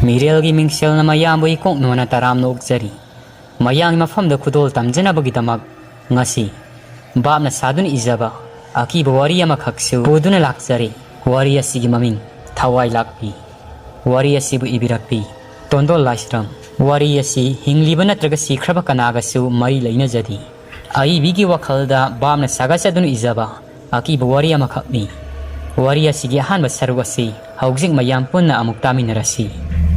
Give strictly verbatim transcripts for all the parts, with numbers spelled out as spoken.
ꯃꯤꯔꯦꯜꯒꯤ ꯃꯤꯡꯁꯦꯜꯅ ꯃꯌꯥꯝꯕꯨ ꯏꯀꯣꯛ ꯅꯣꯟꯅ ꯇꯔꯥꯝꯅ ꯑꯣꯛꯆꯔꯤ꯫ ꯃꯌꯥꯝꯒꯤ ꯃꯐꯝꯗ ꯈꯨꯗꯣꯜ ꯇꯝꯖꯅꯕꯒꯤꯗꯃꯛ ꯉꯁꯤ ꯚꯥꯞꯅ ꯁꯥꯗꯨꯅ ꯏꯖꯕ ꯑꯀꯤꯕ ꯋꯥꯔꯤ ꯑꯃꯈꯛꯁꯨ ꯄꯨꯗꯨꯅ ꯂꯥꯛꯆꯔꯤ꯫ ꯋꯥꯔꯤ ꯑꯁꯤꯒꯤ ꯃꯃꯤꯡ ꯊꯋꯥꯏ ꯂꯥꯛꯄꯤ꯫ ꯋꯥꯔꯤ ꯑꯁꯤꯕꯨ ꯏꯕꯤꯔꯛꯄꯤ ꯇꯣꯟꯗꯣꯜ ꯂꯥꯏꯁ꯭ꯔꯝ꯫ ꯋꯥꯔꯤ ꯑꯁꯤ ꯍꯤꯡꯂꯤꯕ ꯅꯠꯇ꯭ꯔꯒ ꯁꯤꯈ꯭ꯔꯕ ꯀꯅꯥꯒꯁꯨ ꯃꯔꯤ ꯂꯩꯅꯖꯗꯦ꯫ ꯑꯏꯕꯤꯒꯤ ꯋꯥꯈꯜꯗ ꯚꯥꯞꯅ ꯁꯥꯒꯠꯆꯗꯨꯅ ꯏꯖꯕ ꯑꯀꯤꯕ ꯋꯥꯔꯤ ꯑꯃꯈꯛꯅꯤ꯫ ꯋꯥꯔꯤ ꯑꯁꯤꯒꯤ ꯑꯍꯥꯟꯕ ꯁꯔꯨꯛ ꯑꯁꯤ ꯍꯧꯖꯤꯛ ꯃꯌꯥꯝ ꯄꯨꯟꯅ ꯑꯃꯨꯛ ꯇꯥꯃꯤꯟꯅꯔꯁꯤ꯫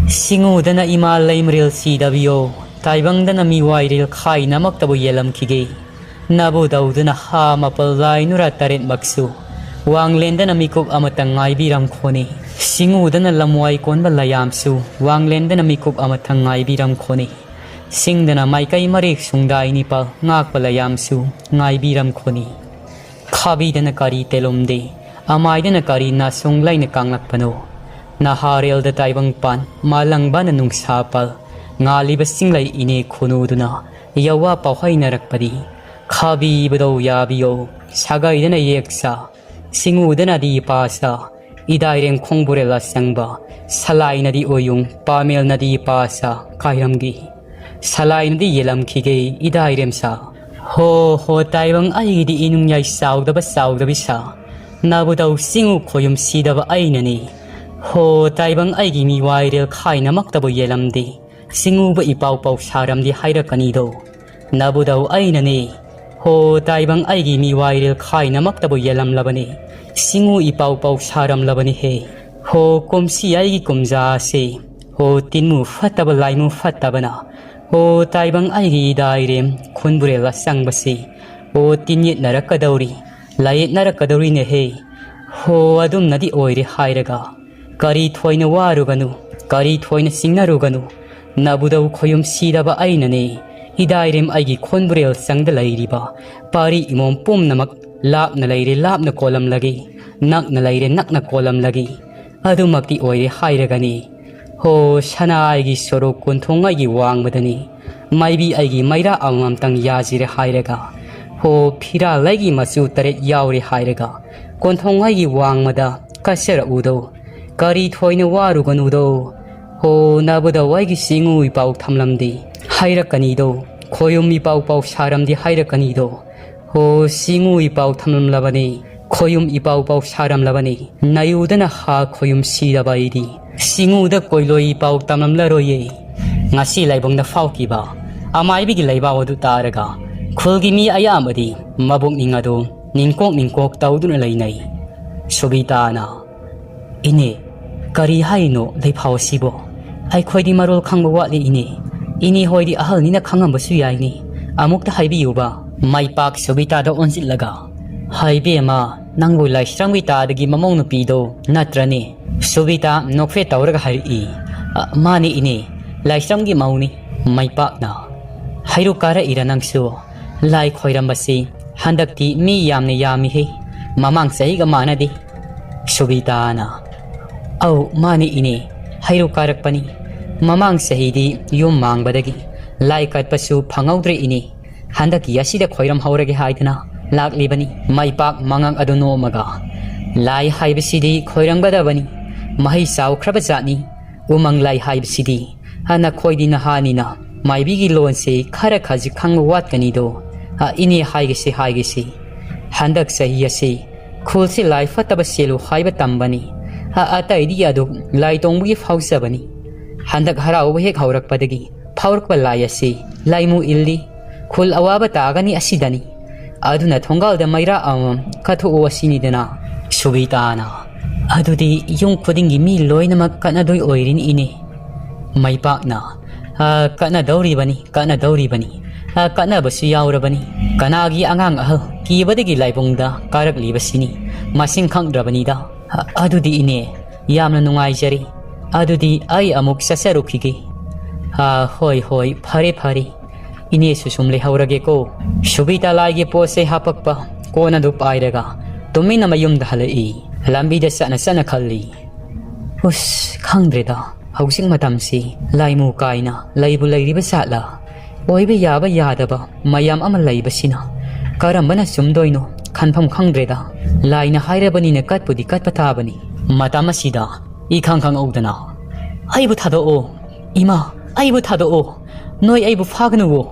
ꯁꯤꯡꯎꯗꯅ ꯏꯃꯥ ꯂꯩꯃꯔꯦꯜ ꯁꯤꯗꯕꯤꯌꯣ, ꯇꯥꯏꯕꯪꯗꯅ ꯃꯤꯋꯥꯏꯔꯦꯜ ꯈꯥꯏꯅꯃꯛꯇꯕꯨ ꯌꯦꯜꯂꯝꯈꯤꯒꯦ꯫ ꯅꯕꯨ ꯇꯧꯗꯨꯅ ꯍꯥ ꯃꯄꯜ ꯂꯥꯏ ꯅꯨꯔꯥ ꯇꯔꯦꯠꯃꯛꯁꯨ, ꯋꯥꯡꯂꯦꯟꯗꯅ ꯃꯤꯀꯨꯞ ꯑꯃꯇꯪ ꯉꯥꯏꯕꯤꯔꯝꯈꯣꯅꯤ꯫ ꯁꯤꯡꯎꯗꯅ ꯂꯝꯋꯥꯏ ꯀꯣꯟꯕ ꯂꯌꯥꯝꯁꯨ, ꯋꯥꯡꯂꯦꯟꯗꯅ ꯃꯤꯀꯨꯞ ꯑꯃꯇꯪ ꯉꯥꯏꯕꯤꯔꯝꯈꯣꯅꯤ꯫ ꯁꯤꯡꯗꯅ ꯃꯥꯏꯀꯩ ꯃꯔꯤꯛ ꯁꯨꯡꯗꯥꯏ ꯅꯤꯄꯥꯜ ꯉꯥꯛꯄ ꯂꯌꯥꯝꯁꯨ ꯉꯥꯏꯕꯤꯔꯝꯈꯣꯅꯤ꯫ ꯈꯥꯕꯤꯗꯅ ꯀꯔꯤ ꯇꯦꯂꯣꯝꯗꯦ, ꯑꯃꯥꯏꯗꯅ ꯀꯔꯤ ꯅꯥꯁꯣꯡ ꯂꯩꯅ ꯀꯥꯡꯂꯛꯄꯅꯣ? ꯅꯍꯥꯔꯦꯜꯗ ꯇꯥꯏꯕꯪ ꯄꯥꯟ, ꯃꯥꯂꯪꯕꯅ ꯅꯨꯡꯁꯥ ꯄꯥꯜ, ꯉꯥꯜꯂꯤꯕ ꯆꯤꯡꯂꯩ ꯏꯅꯦ ꯈꯨꯅꯨꯗꯨꯅ ꯌꯋꯥ ꯄꯥꯎꯍꯩꯅꯔꯛꯄꯗꯤ, ꯈꯥꯕꯤꯕꯗꯧ ꯌꯥꯕꯤꯌꯣ, ꯁꯥꯒꯩꯗꯅ ꯌꯦꯛꯁꯥ, ꯁꯤꯡꯎꯗꯅꯗꯤ ꯄꯥꯁꯥ, ꯏꯗꯥꯏꯔꯦꯝ ꯈꯣꯡꯕꯨꯔꯦꯜ ꯑꯁꯪꯕ, ꯁꯂꯥꯏꯅꯗꯤ ꯑꯣꯌꯨꯡ, ꯄꯥꯃꯦꯜꯅꯗꯤ ꯄꯥꯁꯥ ꯀꯥꯏꯔꯝꯒꯤ꯫ ꯁꯂꯥꯏꯅꯗꯤ ꯌꯦꯜꯂꯝꯈꯤꯒꯦ ꯏꯗꯥꯏꯔꯦꯝꯁꯥ꯫ ꯍꯣ ꯍꯣ ꯇꯥꯏꯕꯪ ꯑꯩꯒꯤꯗꯤ ꯏꯅꯨꯡꯌꯥꯏ ꯆꯥꯎꯗꯕ ꯆꯥꯎꯗꯕꯤ ꯁꯥ, ꯅꯥꯕꯨꯗꯧ ꯆꯤꯡꯎ ꯈꯣꯌꯨꯝ ꯁꯤꯗꯕ ꯑꯩꯅꯅꯤ꯫ ꯍꯣ ꯇꯥꯏꯕꯪ ꯑꯩꯒꯤ ꯃꯤꯋꯥꯏꯔꯦꯜ ꯈꯥꯏꯅꯃꯛꯇꯕꯨ ꯌꯦꯜꯂꯝꯗꯦ, ꯁꯤꯡꯎꯕ ꯏꯄꯥꯎ ꯄꯥꯎ ꯁꯥꯔꯝꯗꯤ ꯍꯥꯏꯔꯛꯀꯅꯤꯗꯣ꯫ ꯅꯥꯕꯨꯗꯧ ꯑꯩꯅꯅꯤ꯫ ꯍꯣ ꯇꯥꯏꯕꯪ ꯑꯩꯒꯤ ꯃꯤꯋꯥꯏꯔꯦꯜ ꯈꯥꯏꯅꯃꯛꯇꯕꯨ ꯌꯦꯜꯂꯝꯂꯕꯅꯤ꯫ ꯁꯤꯡꯎ ꯏꯄꯥꯎ ꯄꯥꯎ ꯁꯥꯔꯝꯂꯕꯅꯤ ꯍꯦ꯫ ꯍꯣ ꯀꯨꯝꯁꯤ ꯑꯩꯒꯤ ꯀꯨꯝꯖꯥ ꯑꯁꯤ, ꯍꯣ ꯇꯤꯟꯃꯨ ꯐꯠꯇꯕ ꯂꯥꯏꯃꯨ ꯐꯠꯇꯕꯅ, ꯍꯣ ꯇꯥꯏꯕꯪ ꯑꯩꯒꯤ ꯏꯗꯥꯏꯔꯦꯝ ꯈꯨꯟꯕꯨꯔꯦꯜ ꯑꯁꯪꯕꯁꯤ, ꯍꯣ ꯇꯤꯟꯌꯦꯠꯅꯔꯛꯀꯗꯧꯔꯤ, ꯂꯥꯏꯌꯦꯠꯅꯔꯛꯀꯗꯧꯔꯤꯅꯦ ꯍꯦ꯫ ꯍꯣ ꯑꯗꯨꯝꯅꯗꯤ ꯑꯣꯏꯔꯦ ꯍꯥꯏꯔꯒ ꯀꯔꯤ ꯊꯣꯏꯅ ꯋꯥꯔꯨꯒꯅꯨ, ꯀꯔꯤ ꯊꯣꯏꯅ ꯆꯤꯡꯅꯔꯨꯒꯅꯨ꯫ ꯅꯥꯕꯨꯗꯧ ꯈꯣꯌꯨꯝ ꯁꯤꯗꯕ ꯑꯩꯅꯅꯦ, ꯏꯗꯥꯏꯔꯦꯝ ꯑꯩꯒꯤ ꯈꯣꯟꯕꯨꯔꯦꯜ ꯆꯪꯗ ꯂꯩꯔꯤꯕ ꯄꯥꯔꯤ ꯏꯃꯣꯝ ꯄꯨꯝꯅꯃꯛ ꯂꯥꯞꯅ ꯂꯩꯔꯦ ꯂꯥꯞꯅ ꯀꯣꯜꯂꯝꯂꯒꯦ, ꯅꯛꯅ ꯂꯩꯔꯦ ꯅꯛꯅ ꯀꯣꯜꯂꯝꯂꯒꯦ꯫ ꯑꯗꯨꯃꯛꯇꯤ ꯑꯣꯏꯔꯦ ꯍꯥꯏꯔꯒꯅꯤ꯫ ꯍꯣ ꯁꯅꯥ ꯑꯩꯒꯤ ꯁꯣꯔꯣꯛ ꯀꯣꯟꯊꯣꯡ ꯑꯩꯒꯤ ꯋꯥꯡꯃꯗꯅꯤ꯫ ꯃꯥꯏꯕꯤ ꯑꯩꯒꯤ ꯃꯩꯔꯥ ꯑꯃꯃꯝꯇꯪ ꯌꯥꯖꯤꯔꯦ ꯍꯥꯏꯔꯒ, ꯍꯣ ꯐꯤꯔꯥꯜ ꯑꯩꯒꯤ ꯃꯆꯨ ꯇꯔꯦꯠ ꯌꯥꯎꯔꯦ ꯍꯥꯏꯔꯒ, ꯀꯣꯟꯊꯣꯡ ꯑꯩꯒꯤ ꯋꯥꯡꯃꯗ ꯀꯠꯆꯔꯛꯎꯗꯧ꯫ ꯀꯔꯤ ꯊꯣꯏꯅ ꯋꯥꯔꯨꯒꯅꯨꯗꯧ꯫ ꯍꯣ, ꯅꯥꯕꯨꯗ ꯋꯥꯏꯒꯤ ꯁꯤꯡꯉꯨ ꯏꯄꯥꯎ ꯊꯝꯂꯝꯗꯤ ꯍꯥꯏꯔꯛꯀꯅꯤꯗꯣ, ꯈꯣꯌꯨꯝ ꯏꯄꯥꯎ ꯄꯥꯎ ꯁꯥꯔꯝꯗꯤ ꯍꯥꯏꯔꯛꯀꯅꯤꯗꯣ꯫ ꯍꯣ, ꯁꯤꯡꯉꯨ ꯏꯄꯥꯎ ꯊꯝꯂꯝꯂꯕꯅꯤ, ꯈꯣꯌꯨꯝ ꯏꯄꯥꯎ ꯄꯥꯎ ꯁꯥꯔꯝꯂꯕꯅꯤ꯫ ꯅꯥꯌꯨꯗꯅ ꯍꯥ ꯈꯣꯌꯨꯝ ꯁꯤꯔꯕ ꯑꯩꯗꯤ ꯁꯤꯡꯉꯨꯗ ꯀꯣꯏꯂꯣꯏ ꯏꯄꯥꯎ ꯇꯝꯂꯝꯂꯔꯣꯏꯌꯦ꯫ ꯉꯁꯤ ꯂꯥꯏꯕꯨꯡꯗ ꯐꯥꯎꯈꯤꯕ ꯑꯃꯥꯏꯕꯤꯒꯤ ꯂꯩꯕꯥꯎ ꯑꯗꯨ ꯇꯥꯔꯒ ꯈꯨꯜꯒꯤ ꯃꯤ ꯑꯌꯥꯝꯕꯗꯤ ꯃꯕꯨꯛꯅꯤꯡ ꯑꯗꯨ ꯅꯤꯡꯀꯣꯛ ꯅꯤꯡꯀꯣꯛ ꯇꯧꯗꯨꯅ ꯂꯩꯅꯩ꯫ ꯁꯨꯕꯤꯇꯥꯅ, "ꯏꯅꯦ, ꯀꯔꯤ ꯍꯥꯏꯔꯤꯅꯣ ꯂꯩꯐꯥꯎ ꯑꯁꯤꯕꯣ? ꯑꯩꯈꯣꯏꯗꯤ ꯃꯔꯣꯜ ꯈꯪꯕ ꯋꯥꯠꯂꯤ ꯏꯅꯦ꯫ ꯏꯅꯦ ꯍꯣꯏꯗꯤ ꯑꯍꯜꯅꯤꯅ ꯈꯪꯉꯝꯕꯁꯨ ꯌꯥꯏꯅꯦ꯫ ꯑꯃꯨꯛꯇ ꯍꯥꯏꯕꯤꯌꯨꯕ?" ꯃꯩꯄꯥꯛ ꯁꯨꯕꯤꯇꯥꯗ ꯑꯣꯟꯁꯤꯜꯂꯒ, "ꯍꯥꯏꯕꯦꯝꯃ, ꯅꯪꯕꯨ ꯂꯥꯏꯁ꯭ꯔꯝꯒꯤ ꯇꯥꯗꯒꯤ ꯃꯃꯧ ꯅꯨꯄꯤꯗꯣ ꯅꯠꯇ꯭ꯔꯅꯦ?" ꯁꯨꯕꯤꯇꯥ ꯅꯣꯛꯐꯦꯠ ꯇꯧꯔꯒ ꯍꯥꯏꯔꯛꯏ꯫ "ꯑ, ꯃꯥꯅꯦ ꯏꯅꯦ, ꯂꯥꯏꯁ꯭ꯔꯝꯒꯤ ꯃꯧꯅꯤ꯫" ꯃꯩꯄꯥꯛꯅ, "ꯍꯩꯔꯨꯛ ꯀꯥꯔꯛꯏꯔ ꯅꯪꯁꯨ? ꯂꯥꯏ ꯈꯣꯏꯔꯝꯕꯁꯤ ꯍꯟꯗꯛꯇꯤ ꯃꯤ ꯌꯥꯝꯅ ꯌꯥꯝꯃꯤꯍꯦ, ꯃꯃꯥꯡ ꯆꯍꯤꯒ ꯃꯥꯟꯅꯗꯦ꯫" ꯁꯨꯕꯤꯇꯥꯅ, "ꯑꯧ, ꯃꯥꯅꯦ ꯏꯅꯦ, ꯍꯩꯔꯨꯛ ꯀꯥꯔꯛꯄꯅꯤ꯫ ꯃꯃꯥꯡ ꯆꯍꯤꯗꯤ ꯌꯨꯝ ꯃꯥꯡꯕꯗꯒꯤ ꯂꯥꯏ ꯀꯠꯄꯁꯨ ꯐꯪꯍꯧꯗ꯭ꯔꯦ ꯏꯅꯦ꯫ ꯍꯟꯗꯛꯀꯤ ꯑꯁꯤꯗ ꯈꯣꯏꯔꯝ ꯍꯧꯔꯒꯦ ꯍꯥꯏꯗꯨꯅ ꯂꯥꯛꯂꯤꯕꯅꯤ꯫" ꯃꯩꯄꯥꯛ ꯃꯉꯛ ꯑꯗꯨ ꯅꯣꯝꯃꯒ, "ꯂꯥꯏ ꯍꯥꯏꯕꯁꯤꯗꯤ ꯈꯣꯏꯔꯝꯒꯗꯕꯅꯤ, ꯃꯍꯩ ꯆꯥꯎꯈ꯭ꯔꯕ ꯖꯥꯠꯅꯤ꯫ ꯎꯃꯪ ꯂꯥꯏ ꯍꯥꯏꯕꯁꯤꯗꯤ, ꯑ, ꯅꯈꯣꯏꯗꯤ ꯅꯍꯥꯅꯤꯅ ꯃꯥꯏꯕꯤꯒꯤ ꯂꯣꯟꯁꯦ ꯈꯔ ꯈꯖꯤꯛ ꯈꯪꯕ ꯋꯥꯠꯀꯅꯤꯗꯣ꯫ ꯑ, ꯏꯅꯦ ꯍꯥꯏꯒꯦꯁꯦ, ꯍꯥꯏꯒꯦꯁꯦ꯫ ꯍꯟꯗꯛ ꯆꯍꯤ ꯑꯁꯤ ꯈꯨꯜꯁꯤ ꯂꯥꯏ ꯐꯠꯇꯕ ꯆꯦꯜꯂꯨ ꯍꯥꯏꯕ ꯇꯝꯕꯅꯤ꯫ ꯑ, ꯑꯇꯩꯗꯤ ꯑꯗꯨ ꯂꯥꯏ ꯇꯣꯡꯕꯒꯤ ꯐꯥꯎꯖꯕꯅꯤ꯫ ꯍꯟꯗꯛ ꯍꯔꯥꯎꯕ ꯍꯦꯛ ꯍꯧꯔꯛꯄꯗꯒꯤ ꯐꯥꯎꯔꯛꯄ ꯂꯥꯏ ꯑꯁꯤ ꯂꯥꯏꯃꯨ ꯏꯜꯂꯤ꯫ ꯈꯨꯜ ꯑꯋꯥꯕ ꯇꯥꯒꯅꯤ ꯑꯁꯤꯗꯅꯤ꯫ ꯑꯗꯨꯅ ꯊꯣꯡꯒꯥꯜꯗ ꯃꯩꯔꯥ ꯑꯃꯃꯝ ꯀꯠꯊꯣꯛꯎ ꯑꯁꯤꯅꯤꯗꯅ꯫" ꯁꯨꯕꯤꯇꯥꯅ, "ꯑꯗꯨꯗꯤ ꯌꯨꯝ ꯈꯨꯗꯤꯡꯒꯤ ꯃꯤ ꯂꯣꯏꯅꯃꯛ ꯀꯠꯅꯗꯣꯏ ꯑꯣꯏꯔꯤꯅꯤ ꯏꯅꯦ꯫" ꯃꯩꯄꯥꯛꯅ, "ꯑ, ꯀꯠꯅꯗꯧꯔꯤꯕꯅꯤ, ꯀꯠꯅꯗꯧꯔꯤꯕꯅꯤ꯫ ꯑ, ꯀꯠꯅꯕꯁꯨ ꯌꯥꯎꯔꯕꯅꯤ꯫ ꯀꯅꯥꯒꯤ ꯑꯉꯥꯡ ꯑꯍꯜ ꯀꯤꯕꯗꯒꯤ ꯂꯥꯏꯕꯨꯡꯗ ꯀꯥꯔꯛꯂꯤꯕꯁꯤꯅꯤ, ꯃꯁꯤꯡ ꯈꯪꯗ꯭ꯔꯕꯅꯤꯗ꯫ ꯑ, ꯑꯗꯨꯗꯤ ꯏꯅꯦ, ꯌꯥꯝꯅ ꯅꯨꯡꯉꯥꯏꯖꯔꯤ꯫ ꯑꯗꯨꯗꯤ ꯑꯩ ꯑꯃꯨꯛ ꯆꯠꯆꯔꯨꯈꯤꯒꯦ꯫" "ꯑ, ꯍꯣꯏ, ꯍꯣꯏ, ꯐꯔꯦ, ꯐꯔꯦ꯫ ꯏꯅꯦꯁꯨ ꯁꯨꯝ ꯂꯩꯍꯧꯔꯒꯦꯀꯣ꯫" ꯁꯨꯕꯤꯇꯥ ꯂꯥꯏꯒꯤ ꯄꯣꯠ ꯆꯩ ꯍꯥꯄꯛꯄ ꯀꯣꯟ ꯑꯗꯨ ꯄꯥꯏꯔꯒ ꯇꯨꯃꯤꯟꯅ ꯃꯌꯨꯝꯗ ꯍꯜꯂꯛꯏ꯫ ꯂꯝꯕꯤꯗ ꯆꯠꯅ ꯆꯠꯅ ꯈꯜꯂꯤ, "ꯎꯁ, ꯈꯪꯗ꯭ꯔꯦꯗ, ꯍꯧꯖꯤꯛ ꯃꯇꯝꯁꯤ ꯂꯥꯏꯃꯨ ꯀꯥꯏꯅ ꯂꯩꯕꯨ ꯂꯩꯔꯤꯕ ꯖꯥꯠꯂꯥ? ꯑꯣꯏꯕ ꯌꯥꯕ ꯌꯥꯗꯕ ꯃꯌꯥꯝ ꯑꯃ ꯂꯩꯕꯁꯤꯅ ꯀꯔꯝꯕꯅ ꯆꯨꯝꯗꯣꯏꯅꯣ ꯈꯟꯐꯝ ꯈꯪꯗ꯭ꯔꯦꯗ꯫ ꯂꯥꯏꯅ ꯍꯥꯏꯔꯕꯅꯤꯅ ꯀꯠꯄꯨꯗꯤ ꯀꯠꯄ ꯇꯥꯕꯅꯤ꯫" ꯃꯇꯝ ꯑꯁꯤꯗ ꯏꯈꯪ ꯈꯪꯍꯧꯗꯅ ꯑꯩꯕꯨ ꯊꯥꯗꯣꯛꯑꯣ꯫ ꯏꯃꯥ, ꯑꯩꯕꯨ ꯊꯥꯗꯣꯛꯑꯣ꯫ ꯅꯣꯏ ꯑꯩꯕꯨ ꯐꯥꯒꯅꯨꯋꯣ꯫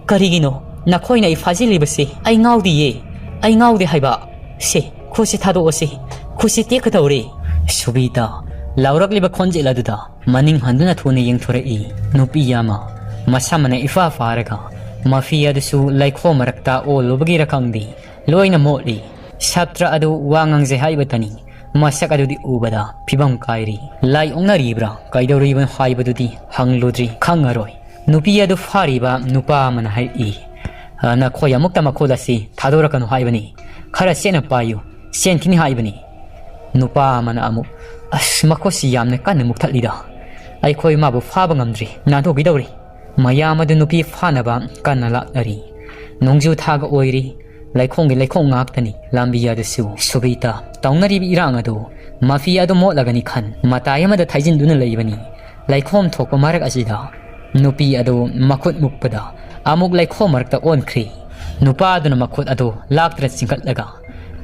ꯀꯔꯤꯒꯤꯅꯣ ꯅꯈꯣꯏꯅ ꯑꯩ ꯐꯥꯖꯤꯜꯂꯤꯕꯁꯤ? ꯑꯩ ꯉꯥꯎꯗꯤꯌꯦ꯫ ꯑꯩ ꯉꯥꯎꯗꯦ ꯍꯥꯏꯕ꯫ ꯁꯦ, ꯈꯨꯠꯁꯤ ꯊꯥꯗꯣꯛꯑꯣꯁꯤ꯫ ꯈꯨꯠꯁꯤ ꯇꯦꯛꯀꯗꯧꯔꯦ꯫ ꯁꯨꯕꯤꯇꯥ ꯂꯥꯎꯔꯛꯂꯤꯕ ꯈꯣꯟꯖꯦꯜ ꯑꯗꯨꯗ ꯃꯅꯤꯡ ꯍꯟꯗꯨꯅ ꯊꯨꯅ ꯌꯦꯡꯊꯣꯔꯛꯏ꯫ ꯅꯨꯄꯤ ꯑꯃ ꯃꯁꯝꯅ ꯏꯐꯥ ꯐꯥꯔꯒ ꯃꯐꯤ ꯑꯗꯨꯁꯨ ꯂꯩꯈꯣꯝ ꯃꯔꯛꯇ ꯑꯣꯜꯂꯨꯕꯒꯤꯔ ꯈꯪꯗꯦ, ꯂꯣꯏꯅ ꯃꯣꯠꯂꯤ꯫ ꯁꯥꯇ꯭ꯔ ꯑꯗꯨ ꯋꯥ ꯉꯥꯡꯖꯩ ꯍꯥꯏꯕꯇꯅꯤ, ꯃꯁꯛ ꯑꯗꯨꯗꯤ ꯎꯕꯗ ꯐꯤꯕꯝ ꯀꯥꯏꯔꯤ꯫ ꯂꯥꯏ ꯑꯣꯛꯅꯔꯤꯕ꯭ꯔꯥ ꯀꯩꯗꯧꯔꯤꯕꯅꯣ ꯍꯥꯏꯕꯗꯨꯗꯤ ꯍꯪꯂꯨꯗ꯭ꯔꯤ, ꯈꯪꯉꯔꯣꯏ꯫ ꯅꯨꯄꯤ ꯑꯗꯨ ꯐꯥꯔꯤꯕ ꯅꯨꯄꯥ ꯑꯃꯅ ꯍꯥꯏꯔꯛꯏ, "ꯑ, ꯅꯈꯣꯏ ꯑꯃꯨꯛꯇ ꯃꯈꯨꯠ ꯑꯁꯤ ꯊꯥꯗꯣꯔꯛꯀꯅꯨ ꯍꯥꯏꯕꯅꯤ꯫ ꯈꯔ ꯆꯦꯠꯅ ꯄꯥꯏꯌꯨ, ꯆꯦꯟꯈꯤꯅꯤ ꯍꯥꯏꯕꯅꯤ"꯫ ꯅꯨꯄꯥ ꯑꯃꯅ ꯑꯃꯨꯛ, "ꯑꯁ, ꯃꯈꯨꯠꯁꯤ ꯌꯥꯝꯅ ꯀꯟꯅ ꯃꯨꯛꯊꯠꯂꯤꯗ꯫ ꯑꯩꯈꯣꯏ ꯃꯥꯕꯨ ꯐꯥꯕ ꯉꯝꯗ꯭ꯔꯤ, ꯅꯥꯟꯊꯣꯛꯈꯤꯗꯧꯔꯤ"꯫ ꯃꯌꯥꯝ ꯑꯗꯨ ꯅꯨꯄꯤ ꯐꯥꯅꯕ ꯀꯟꯅ ꯂꯥꯛꯅꯔꯤ꯫ ꯅꯣꯡꯖꯨ ꯊꯥꯒ ꯑꯣꯏꯔꯤ, ꯂꯩꯈꯣꯝꯒꯤ ꯂꯩꯈꯣꯝ ꯉꯥꯛꯇꯅꯤ ꯂꯝꯕꯤ ꯑꯗꯨꯁꯨ꯫ ꯁꯨꯕꯤꯇꯥ ꯇꯧꯅꯔꯤꯕ ꯏꯔꯥꯡ ꯑꯗꯨ ꯃꯐꯤ ꯑꯗꯨ ꯃꯣꯠꯂꯒꯅꯤ ꯈꯟ ꯃꯇꯥꯏ ꯑꯃꯗ ꯊꯩꯖꯤꯟꯗꯨꯅ ꯂꯩꯕꯅꯤ꯫ ꯂꯩꯈꯣꯝ ꯊꯣꯛꯄ ꯃꯔꯛ ꯑꯁꯤꯗ ꯅꯨꯄꯤ ꯑꯗꯨ ꯃꯈꯨꯠ ꯃꯨꯛꯄꯗ ꯑꯃꯨꯛ ꯂꯩꯈꯣꯝ ꯃꯔꯛꯇ ꯑꯣꯟꯈ꯭ꯔꯤ꯫ ꯅꯨꯄꯥ ꯑꯗꯨꯅ ꯃꯈꯨꯠ ꯑꯗꯨ ꯂꯥꯛꯇꯅ ꯆꯤꯡꯈꯠꯂꯒ,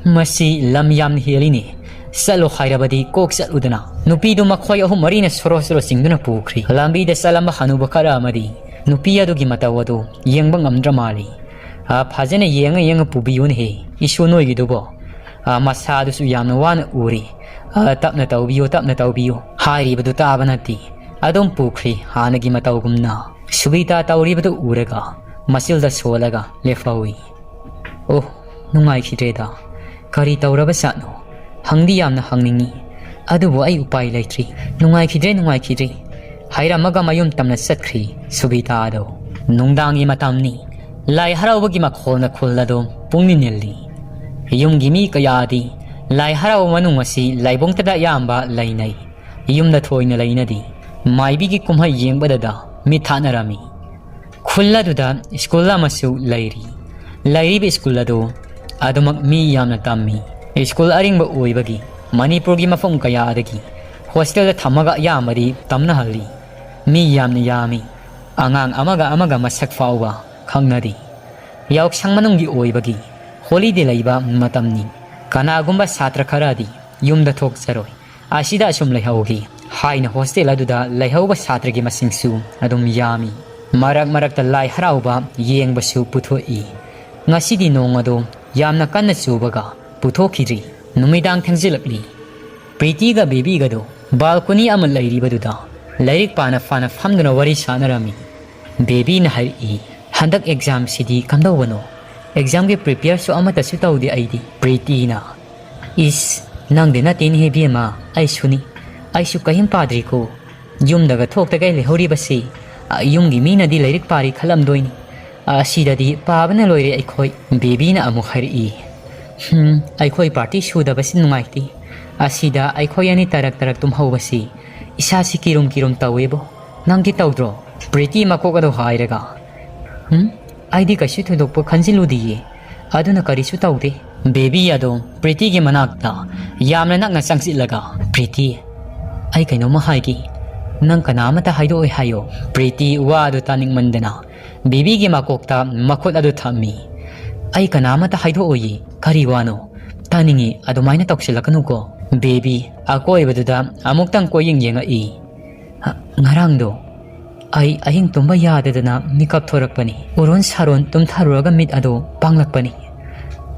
"ꯃꯁꯤ ꯂꯝ ꯌꯥꯝꯅ ꯍꯦꯜꯂꯤꯅꯦ꯫ ꯆꯠꯂꯣ ꯍꯥꯏꯔꯕꯗꯤ ꯀꯣꯛ ꯆꯠꯂꯨꯗꯅ"꯫ ꯅꯨꯄꯤꯗꯨ ꯃꯈꯣꯏ ꯑꯍꯨꯝ ꯃꯔꯤꯅ ꯁꯣꯔꯣ ꯁꯣꯔꯣ ꯆꯤꯡꯗꯨꯅ ꯄꯨꯈ꯭ꯔꯤ꯫ ꯂꯝꯕꯤꯗ ꯆꯠꯂꯝꯕ ꯍꯅꯨꯕ ꯈꯔ ꯑꯃꯗꯤ ꯅꯨꯄꯤ ꯑꯗꯨꯒꯤ ꯃꯇꯧ ꯑꯗꯨ ꯌꯦꯡꯕ ꯉꯝꯗ꯭ꯔ ꯃꯥꯜꯂꯤ꯫ "ꯑ, ꯐꯖꯅ ꯌꯦꯡꯉ ꯌꯦꯡꯉ ꯄꯨꯕꯤꯌꯨꯅꯦꯍꯦ, ꯏꯁꯨ ꯅꯣꯏꯒꯤꯗꯨꯕꯣ꯫ ꯑ, ꯃꯁꯥꯗꯨꯁꯨ ꯌꯥꯝꯅ ꯋꯥꯅ ꯎꯔꯤ꯫ ꯑ, ꯇꯞꯅ ꯇꯧꯕꯤꯌꯨ, ꯇꯞꯅ ꯇꯧꯕꯤꯌꯨ꯫ ꯍꯥꯏꯔꯤꯕꯗꯨ ꯇꯥꯕ ꯅꯠꯇꯦ"꯫ ꯑꯗꯨꯝ ꯄꯨꯈ꯭ꯔꯤ ꯍꯥꯟꯅꯒꯤ ꯃꯇꯧꯒꯨꯝꯅ꯫ ꯁꯨꯕꯤꯇꯥ ꯇꯧꯔꯤꯕꯗꯨ ꯎꯔꯒ ꯃꯆꯤꯜꯗ ꯁꯣꯜꯂꯒ ꯂꯦꯞꯍꯧꯏ꯫ "ꯑꯣ, ꯅꯨꯡꯉꯥꯏꯈꯤꯗ꯭ꯔꯦꯗ꯫ ꯀꯔꯤ ꯇꯧꯔꯕ ꯖꯥꯠꯅꯣ? ꯍꯪꯗꯤ ꯌꯥꯝꯅ ꯍꯪꯅꯤꯡꯉꯤ, ꯑꯗꯨꯕꯨ ꯑꯩ ꯎꯄꯥꯏ ꯂꯩꯇ꯭ꯔꯤ꯫ ꯅꯨꯡꯉꯥꯏꯈꯤꯗ꯭ꯔꯦ, ꯅꯨꯡꯉꯥꯏꯈꯤꯗ꯭ꯔꯦ" ꯍꯥꯏꯔꯝꯃꯒ ꯃꯌꯨꯝ ꯇꯝꯅ ꯆꯠꯈ꯭ꯔꯤ ꯁꯨꯕꯤꯇꯥꯗꯣ꯫ ꯅꯨꯡꯗꯥꯡꯒꯤ ꯃꯇꯝꯅꯤ꯫ ꯂꯥꯏ ꯍꯔꯥꯎꯕꯒꯤ ꯃꯈꯣꯜꯅ ꯈꯨꯜ ꯑꯗꯨ ꯄꯨꯡꯅꯤꯜ ꯅꯤꯜꯂꯤ꯫ ꯌꯨꯝꯒꯤ ꯃꯤ ꯀꯌꯥꯗꯤ ꯂꯥꯏ ꯍꯔꯥꯎꯕ ꯃꯅꯨꯡ ꯑꯁꯤ ꯂꯥꯏꯕꯨꯡꯇꯗ ꯑꯌꯥꯝꯕ ꯂꯩꯅꯩ꯫ ꯌꯨꯝꯗ ꯊꯣꯏꯅ ꯂꯩꯅꯗꯦ꯫ ꯃꯥꯏꯕꯤꯒꯤ ꯀꯨꯝꯍꯩ ꯌꯦꯡꯕꯗꯗ ꯃꯤꯠ ꯊꯥꯅꯔꯝꯃꯤ꯫ ꯈꯨꯜ ꯑꯗꯨꯗ ꯁ꯭ꯀꯨꯜ ꯑꯃꯁꯨ ꯂꯩꯔꯤ꯫ ꯂꯩꯔꯤꯕ ꯁ꯭ꯀꯨꯜ ꯑꯗꯨ ꯑꯗꯨꯃꯛ ꯃꯤ ꯌꯥꯝꯅ ꯇꯝꯃꯤ꯫ ꯁ꯭ꯀꯨꯜ ꯑꯔꯤꯡꯕ ꯑꯣꯏꯕꯒꯤ ꯃꯅꯤꯄꯨꯔꯒꯤ ꯃꯐꯝ ꯀꯌꯥꯗꯒꯤ ꯍꯣꯁꯇꯦꯜꯗ ꯊꯝꯃꯒ ꯑꯌꯥꯝꯕꯗꯤ ꯇꯝꯅꯍꯜꯂꯤ꯫ ꯃꯤ ꯌꯥꯝꯅ ꯌꯥꯝꯃꯤ꯫ ꯑꯉꯥꯡ ꯑꯃꯒ ꯑꯃꯒ ꯃꯁꯛ ꯐꯥꯎꯕ ꯈꯪꯅꯗꯦ꯫ ꯌꯥꯎꯁꯪ ꯃꯅꯨꯡꯒꯤ ꯑꯣꯏꯕꯒꯤ ꯍꯣꯂꯤꯗꯦ ꯂꯩꯕ ꯃꯇꯝꯅꯤ꯫ ꯀꯅꯥꯒꯨꯝꯕ ꯁꯥꯇ꯭ꯔ ꯈꯔꯗꯤ ꯌꯨꯝꯗ ꯊꯣꯛꯆꯔꯣꯏ꯫ ꯑꯁꯤꯗ ꯑꯁꯨꯝ ꯂꯩꯍꯧꯈꯤ꯫ ꯍꯥꯏꯅ ꯍꯣꯁꯇꯦꯜ ꯑꯗꯨꯗ ꯂꯩꯍꯧꯕ ꯁꯥꯇ꯭ꯔꯒꯤ ꯃꯁꯤꯡꯁꯨ ꯑꯗꯨꯝ ꯌꯥꯝꯃꯤ꯫ ꯃꯔꯛ ꯃꯔꯛꯇ ꯂꯥꯏ ꯍꯔꯥꯎꯕ ꯌꯦꯡꯕꯁꯨ ꯄꯨꯊꯣꯛꯏ꯫ ꯉꯁꯤꯗꯤ ꯅꯣꯡ ꯑꯗꯣ ꯌꯥꯝꯅ ꯀꯟꯅ ꯆꯨꯕꯒ ꯄꯨꯊꯣꯛꯈꯤꯗ꯭ꯔꯤ꯫ ꯅꯨꯃꯤꯗꯥꯡ ꯊꯦꯡꯖꯤꯜꯂꯛꯂꯤ꯫ ꯄ꯭ꯔꯤꯇꯤꯒ ꯕꯦꯕꯤꯒꯗꯣ ꯕꯥꯜꯀꯣꯅꯤ ꯑꯃ ꯂꯩꯔꯤꯕꯗꯨꯗ ꯂꯥꯏꯔꯤꯛ ꯄꯥꯅ ꯐꯥꯅ ꯐꯝꯗꯨꯅ ꯋꯥꯔꯤ ꯁꯥꯟꯅꯔꯝꯃꯤ꯫ ꯕꯦꯕꯤꯅ ꯍꯥꯏꯔꯛꯏ, "ꯍꯟꯗꯛ ꯑꯦꯛꯖꯥꯝꯁꯤꯗꯤ ꯀꯝꯗꯧꯕꯅꯣ? ꯑꯦꯛꯖꯥꯝꯒꯤ ꯄ꯭ꯔꯤꯄꯦꯌꯔꯁꯨ ꯑꯃꯠꯇꯁꯨ ꯇꯧꯗꯦ ꯑꯩꯗꯤ꯫" ꯄ꯭ꯔꯤꯇꯤꯅ, "ꯏꯁ, ꯅꯪꯗꯤ ꯅꯠꯇꯦꯅꯦꯍꯦ ꯏꯕꯦꯝꯃ, ꯑꯩꯁꯨꯅꯤ꯫ ꯑꯩꯁꯨ ꯀꯔꯤꯝ ꯄꯥꯗ꯭ꯔꯤꯀꯣ꯫ ꯌꯨꯝꯗꯒ ꯊꯣꯛꯇꯒꯩ ꯂꯩꯍꯧꯔꯤꯕꯁꯤ, ꯑ, ꯌꯨꯝꯒꯤ ꯃꯤꯅꯗꯤ ꯂꯥꯏꯔꯤꯛ ꯄꯥꯔꯤ ꯈꯜꯂꯝꯗꯣꯏꯅꯤ꯫ ꯑ, ꯑꯁꯤꯗꯗꯤ ꯄꯥꯕꯅ ꯂꯣꯏꯔꯦ ꯑꯩꯈꯣꯏ꯫" ꯕꯦꯕꯤꯅ ꯑꯃꯨꯛ ꯍꯥꯏꯔꯛꯏ, "ꯍꯝ, ꯑꯩꯈꯣꯏ ꯄꯥꯔꯇꯤ ꯁꯨꯗꯕꯁꯤ ꯅꯨꯡꯉꯥꯏꯇꯦ꯫ ꯑꯁꯤꯗ ꯑꯩꯈꯣꯏ ꯑꯅꯤ ꯇꯔꯛ ꯇꯔꯛ ꯇꯨꯝꯍꯧꯕꯁꯤ ꯏꯁꯥꯁꯤ ꯀꯤꯔꯨꯝ ꯀꯤꯔꯨꯝ ꯇꯧꯋꯦꯕꯣ꯫ ꯅꯪꯗꯤ ꯇꯧꯗ꯭ꯔꯣ?" ꯄ꯭ꯔꯤꯇꯤ ꯃꯀꯣꯛ ꯑꯗꯨ ꯍꯥꯏꯔꯒ, "ꯍꯝ? ꯑꯩꯗꯤ ꯀꯩꯁꯨ ꯊꯣꯏꯗꯣꯛꯄ ꯈꯟꯖꯤꯜꯂꯨꯗꯤꯌꯦ꯫ ꯑꯗꯨꯅ ꯀꯔꯤꯁꯨ ꯇꯧꯗꯦ꯫" ꯕꯦꯕꯤ ꯑꯗꯣ ꯄ꯭ꯔꯤꯇꯤꯒꯤ ꯃꯅꯥꯛꯇ ꯌꯥꯝꯅ ꯅꯛꯅ ꯆꯪꯁꯤꯜꯂꯒ, "ꯄ꯭ꯔꯤꯇꯤ, ꯑꯩ ꯀꯩꯅꯣꯝꯃ ꯍꯥꯏꯒꯦ꯫ ꯅꯪ ꯀꯅꯥ ꯑꯃꯠꯇ ꯍꯥꯏꯗꯣꯛꯑꯣꯏ ꯍꯥꯏꯌꯣ꯫" ꯄ꯭ꯔꯤꯇꯤ ꯋꯥ ꯑꯗꯨ ꯇꯥꯅꯤꯡꯃꯟꯗꯅ ꯕꯦꯕꯤꯒꯤ ꯃꯀꯣꯛꯇ ꯃꯈꯨꯠ ꯑꯗꯨ ꯊꯝꯃꯤ꯫ "ꯑꯩ ꯀꯅꯥ ꯑꯃꯠꯇ ꯍꯥꯏꯗꯣꯛꯑꯣꯏꯌꯦ꯫ ꯀꯔꯤ ꯋꯥꯅꯣ? ꯇꯥꯅꯤꯡꯉꯤ, ꯑꯗꯨꯃꯥꯏꯅ ꯇꯧꯁꯤꯜꯂꯛꯀꯅꯨꯀꯣ꯫" ꯕꯦꯕꯤ ꯑꯀꯣꯏꯕꯗꯨꯗ ꯑꯃꯨꯛꯇꯪ ꯀꯣꯏꯌꯦꯡ ꯌꯦꯡꯉꯛꯏ꯫ "ꯉꯔꯥꯡꯗꯣ ꯑꯩ ꯑꯍꯤꯡ ꯇꯨꯝꯕ ꯌꯥꯗꯗꯅ ꯃꯤꯀꯞ ꯊꯣꯔꯛꯄꯅꯤ꯫ ꯎꯔꯣꯟ ꯁꯥꯔꯣꯟ ꯇꯨꯝꯊꯔꯨꯔꯒ ꯃꯤꯠ ꯑꯗꯨ ꯄꯥꯡꯂꯛꯄꯅꯤ꯫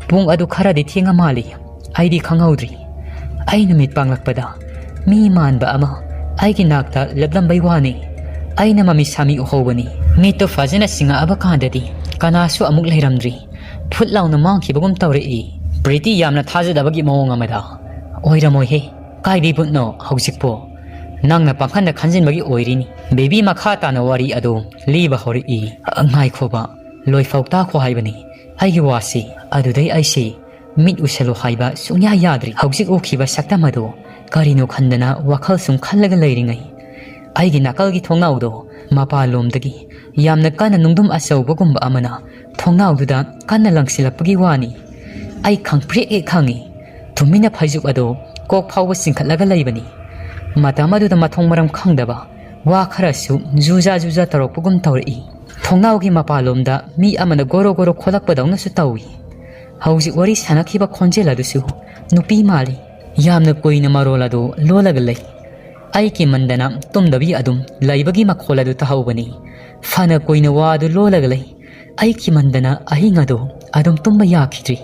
ꯄꯨꯡ ꯑꯗꯨ ꯈꯔꯗꯤ ꯊꯦꯡꯉ ꯃꯥꯜꯂꯤ, ꯑꯩꯗꯤ ꯈꯪꯍꯧꯗ꯭ꯔꯤ꯫ ꯑꯩꯅ ꯃꯤꯠ ꯄꯥꯡꯂꯛꯄꯗ ꯃꯤ ꯃꯥꯟꯕ ꯑꯃ ꯑꯩꯒꯤ ꯅꯥꯛꯇ ꯂꯦꯞꯂꯝꯕꯩ ꯋꯥꯅꯤ꯫ ꯑꯩꯅ ꯃꯃꯤ ꯁꯥꯃꯤ ꯎꯍꯧꯕꯅꯤ꯫ ꯃꯤꯠꯇꯨ ꯐꯖꯅ ꯁꯤꯡꯉꯛꯑꯕ ꯀꯥꯟꯗꯗꯤ ꯀꯅꯥꯁꯨ ꯑꯃꯨꯛ ꯂꯩꯔꯝꯗ꯭ꯔꯤ꯫ ꯐꯨꯠ ꯂꯥꯎꯅ ꯃꯥꯡꯈꯤꯕꯒꯨꯝ ꯇꯧꯔꯛꯏ꯫" ꯄ꯭ꯔꯤꯇꯤ ꯌꯥꯝꯅ ꯊꯥꯖꯗꯕꯒꯤ ꯃꯑꯣꯡ ꯑꯃꯗ, "ꯑꯣꯏꯔꯝꯃꯣꯏꯍꯦ, ꯀꯥꯏꯗꯩ ꯚꯨꯠꯅꯣ ꯍꯧꯖꯤꯛꯄꯣ? ꯅꯪꯅ ꯄꯥꯡꯈꯟꯗ ꯈꯟꯖꯤꯟꯕꯒꯤ ꯑꯣꯏꯔꯤꯅꯤ꯫" ꯕꯦꯕꯤ ꯃꯈꯥ ꯇꯥꯅ ꯋꯥꯔꯤ ꯑꯗꯨ ꯂꯤꯕ ꯍꯧꯔꯛꯏ꯫ "ꯉꯥꯏꯈꯣꯕ, ꯂꯣꯏꯐꯥꯎ ꯇꯥꯈꯣ ꯍꯥꯏꯕꯅꯤ ꯑꯩꯒꯤ ꯋꯥꯁꯤ꯫" ꯑꯗꯨꯗꯩ ꯑꯩꯁꯤ ꯃꯤꯠ ꯎꯁꯜꯂꯣ ꯍꯥꯏꯕ ꯁꯨꯡꯌꯥ ꯌꯥꯗ꯭ꯔꯤ꯫ ꯍꯧꯖꯤꯛ ꯎꯈꯤꯕ ꯁꯛꯇꯝ ꯑꯗꯨ ꯀꯔꯤꯅꯣ ꯈꯟꯗꯅ ꯋꯥꯈꯜ ꯁꯨꯝ ꯈꯜꯂꯒ ꯂꯩꯔꯤꯉꯩ, ꯑꯩꯒꯤ ꯅꯥꯀꯜꯒꯤ ꯊꯣꯡꯅꯥꯎꯗꯣ ꯃꯄꯥꯟꯂꯣꯝꯗꯒꯤ ꯌꯥꯝꯅ ꯀꯟꯅ ꯅꯨꯡꯗꯨꯝ ꯑꯆꯧꯕꯒꯨꯝꯕ ꯑꯃꯅ ꯊꯣꯡꯅꯥꯎꯗꯨꯗ ꯀꯟꯅ ꯂꯪꯁꯤꯜꯂꯛꯄꯒꯤ ꯋꯥꯅꯤ꯫ ꯑꯩ ꯈꯪꯄ꯭ꯔꯦꯛ ꯍꯦꯛ ꯈꯪꯉꯤ꯫ ꯇꯨꯃꯤꯟꯅ ꯐꯩꯖꯨꯞ ꯑꯗꯣ ꯀꯣꯛ ꯐꯥꯎꯕ ꯆꯤꯡꯈꯠꯂꯒ ꯂꯩꯕꯅꯤ꯫ ꯃꯇꯝ ꯑꯗꯨꯗ ꯃꯊꯣꯡ ꯃꯔꯝ ꯈꯪꯗꯕ ꯋꯥ ꯈꯔꯁꯨ ꯖꯨꯖꯥ ꯖꯨꯖꯥ ꯇꯧꯔꯛꯄꯒꯨꯝ ꯇꯧꯔꯛꯏ꯫ ꯊꯣꯡꯅꯥꯎꯒꯤ ꯃꯄꯥꯟꯂꯣꯝꯗ ꯃꯤ ꯑꯃꯅ ꯒꯣꯔꯣ ꯒꯣꯔꯣ ꯈꯣꯂꯛꯄꯗꯧꯅꯁꯨ ꯇꯧꯏ꯫ ꯍꯧꯖꯤꯛ ꯋꯥꯔꯤ ꯁꯥꯟꯅꯈꯤꯕ ꯈꯣꯟꯖꯦꯜ ꯑꯗꯨꯁꯨ ꯅꯨꯄꯤ ꯃꯥꯜꯂꯤ꯫ ꯌꯥꯝꯅ ꯀꯨꯏꯅ ꯃꯔꯣꯜ ꯑꯗꯨ ꯂꯣꯜꯂꯒ ꯂꯩ꯫ ꯑꯩ ꯀꯤꯃꯟꯗꯅ ꯇꯨꯝꯗꯕꯤ ꯑꯗꯨꯝ ꯂꯩꯕꯒꯤ ꯃꯈꯣꯜ ꯑꯗꯨ ꯇꯥꯍꯧꯕꯅꯤ꯫ ꯐꯅ ꯀꯨꯏꯅ ꯋꯥ ꯑꯗꯨ ꯂꯣꯜꯂꯒ ꯂꯩ꯫ ꯑꯩ ꯀꯤꯃꯟꯗꯅ ꯑꯍꯤꯡ ꯑꯗꯨ ꯑꯗꯨꯝ ꯇꯨꯝꯕ ꯌꯥꯈꯤꯗ꯭ꯔꯤ꯫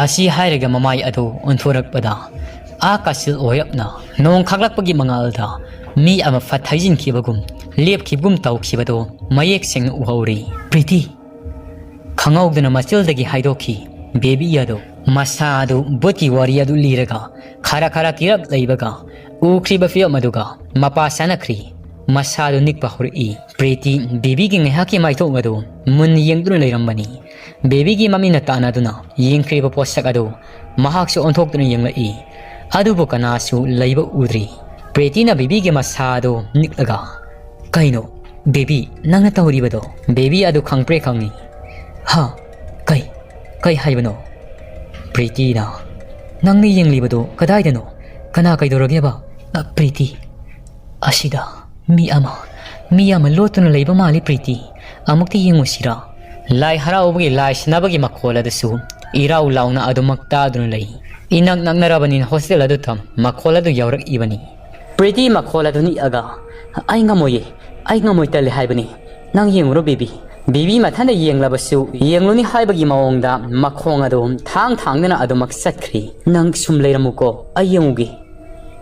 ꯑꯁꯤ ꯍꯥꯏꯔꯒ ꯃꯃꯥꯏ ꯑꯗꯨ ꯑꯣꯟꯊꯣꯔꯛꯄꯗ, ꯑꯥ ꯀꯥꯆꯤꯜ ꯑꯣꯏꯔꯞꯅ ꯅꯣꯡ ꯈꯥꯛꯂꯛꯄꯒꯤ ꯃꯉꯥꯜꯗ ꯃꯤ ꯑꯃ ꯐꯠ ꯍꯩꯖꯤꯟꯈꯤꯕꯒꯨꯝ, ꯂꯦꯞꯈꯤꯕꯒꯨꯝ ꯇꯧꯈꯤꯕꯗꯨ ꯃꯌꯦꯛ ꯁꯦꯡꯅ ꯎꯍꯧꯔꯤ꯫ "ꯄ꯭ꯔꯤꯇꯤ!" ꯈꯪꯍꯧꯗꯅ ꯃꯆꯤꯜꯗꯒꯤ ꯍꯥꯏꯗꯣꯛꯈꯤ ꯕꯦꯕꯤ ꯑꯗꯨ꯫ ꯃꯁꯥ ꯑꯗꯨ ꯚꯨꯠꯀꯤ ꯋꯥꯔꯤ ꯑꯗꯨ ꯂꯤꯔꯒ, ꯈꯔ ꯈꯔ ꯀꯤꯔꯞ ꯂꯩꯕꯒ, ꯎꯈ꯭ꯔꯤꯕ ꯐꯤꯚꯝ ꯑꯗꯨꯒ ꯃꯄꯥ ꯆꯥꯅꯈ꯭ꯔꯤ꯫ ꯃꯁꯥ ꯑꯗꯨ ꯅꯤꯛꯄ ꯍꯧꯔꯛꯏ꯫ ꯄ꯭ꯔꯤꯇꯤ ꯕꯦꯕꯤꯒꯤ ꯉꯥꯏꯍꯥꯛꯀꯤ ꯃꯥꯏꯊꯣꯡ ꯑꯗꯨ ꯃꯨꯟꯅ ꯌꯦꯡꯗꯨꯅ ꯂꯩꯔꯝꯕꯅꯤ꯫ ꯕꯦꯕꯤꯒꯤ ꯃꯃꯤꯠꯅ ꯇꯥꯟꯅꯗꯨꯅ ꯌꯦꯡꯈ꯭ꯔꯤꯕ ꯄꯣꯠꯁꯛ ꯑꯗꯨ ꯃꯍꯥꯛꯁꯨ ꯑꯣꯟꯊꯣꯛꯇꯨꯅ ꯌꯦꯡꯂꯛꯏ꯫ ꯑꯗꯨꯕꯨ ꯀꯅꯥꯁꯨ ꯂꯩꯕ ꯎꯗ꯭ꯔꯤ꯫ ꯄ꯭ꯔꯤꯇꯤꯅ ꯕꯦꯕꯤꯒꯤ ꯃꯁꯥ ꯑꯗꯨ ꯅꯤꯛꯂꯒ, "ꯀꯩꯅꯣ, ꯕꯦꯕꯤ, ꯅꯪꯅ ꯇꯧꯔꯤꯕꯗꯣ?" ꯕꯦꯕꯤ ꯑꯗꯨ ꯈꯪꯄ꯭ꯔꯦ ꯈꯪꯉꯤ꯫ "ꯍꯥ? ꯀꯩ? ꯀꯩ ꯍꯥꯏꯕꯅꯣ?" ꯄ꯭ꯔꯤꯇꯤꯅ, "ꯅꯪꯅ ꯌꯦꯡꯂꯤꯕꯗꯣ ꯀꯗꯥꯏꯗꯅꯣ? ꯀꯅꯥ ꯀꯩꯗꯧꯔꯒꯦꯕ?" "ꯑ, ꯄ꯭ꯔꯤꯇꯤ, ꯑꯁꯤꯗ ꯃꯤ ꯑꯃ, ꯃꯤ ꯑꯃ ꯂꯣꯠꯇꯨꯅ ꯂꯩꯕ ꯃꯥꯜꯂꯤ ꯄ꯭ꯔꯤꯇꯤ꯫ ꯑꯃꯨꯛꯇ ꯌꯦꯡꯉꯨꯁꯤꯔꯥ?" ꯂꯥꯏ ꯍꯔꯥꯎꯕꯒꯤ ꯂꯥꯏ ꯁꯥꯟꯅꯕꯒꯤ ꯃꯈꯣꯜ ꯑꯗꯨꯁꯨ ꯏꯔꯥꯎ ꯂꯥꯎꯅ ꯑꯗꯨꯃꯛ ꯇꯥꯗꯨꯅ ꯂꯩ꯫ ꯏꯅꯛ ꯅꯛꯅꯔꯕꯅꯤꯅ ꯍꯣꯁꯇꯦꯜ ꯑꯗꯨꯗ ꯃꯈꯣꯜ ꯑꯗꯨ ꯌꯧꯔꯛꯏꯕꯅꯤ꯫ ꯄ꯭ꯔꯤꯇꯤ ꯃꯈꯣꯜ ꯑꯗꯨ ꯅꯤꯛꯑꯒ, "ꯑꯩ ꯉꯝꯃꯣꯏꯌꯦ, ꯑꯩ ꯉꯝꯃꯣꯏ, ꯇꯜꯂꯦ ꯍꯥꯏꯕꯅꯤ꯫ ꯅꯪ ꯌꯦꯡꯉꯨꯔꯣ ꯕꯦꯕꯤ꯫" ꯕꯦꯕꯤ ꯃꯊꯟꯇ ꯌꯦꯡꯂꯕꯁꯨ ꯌꯦꯡꯂꯨꯅꯤ ꯍꯥꯏꯕꯒꯤ ꯃꯑꯣꯡꯗ ꯃꯈꯣꯡ ꯑꯗꯨ ꯊꯥꯡ ꯊꯥꯡꯗꯨꯅ ꯑꯗꯨꯃꯛ ꯆꯠꯈ꯭ꯔꯤ꯫ "ꯅꯪ ꯁꯨꯝ ꯂꯩꯔꯝꯃꯨꯀꯣ, ꯑꯩ ꯌꯦꯡꯉꯨꯒꯦ꯫"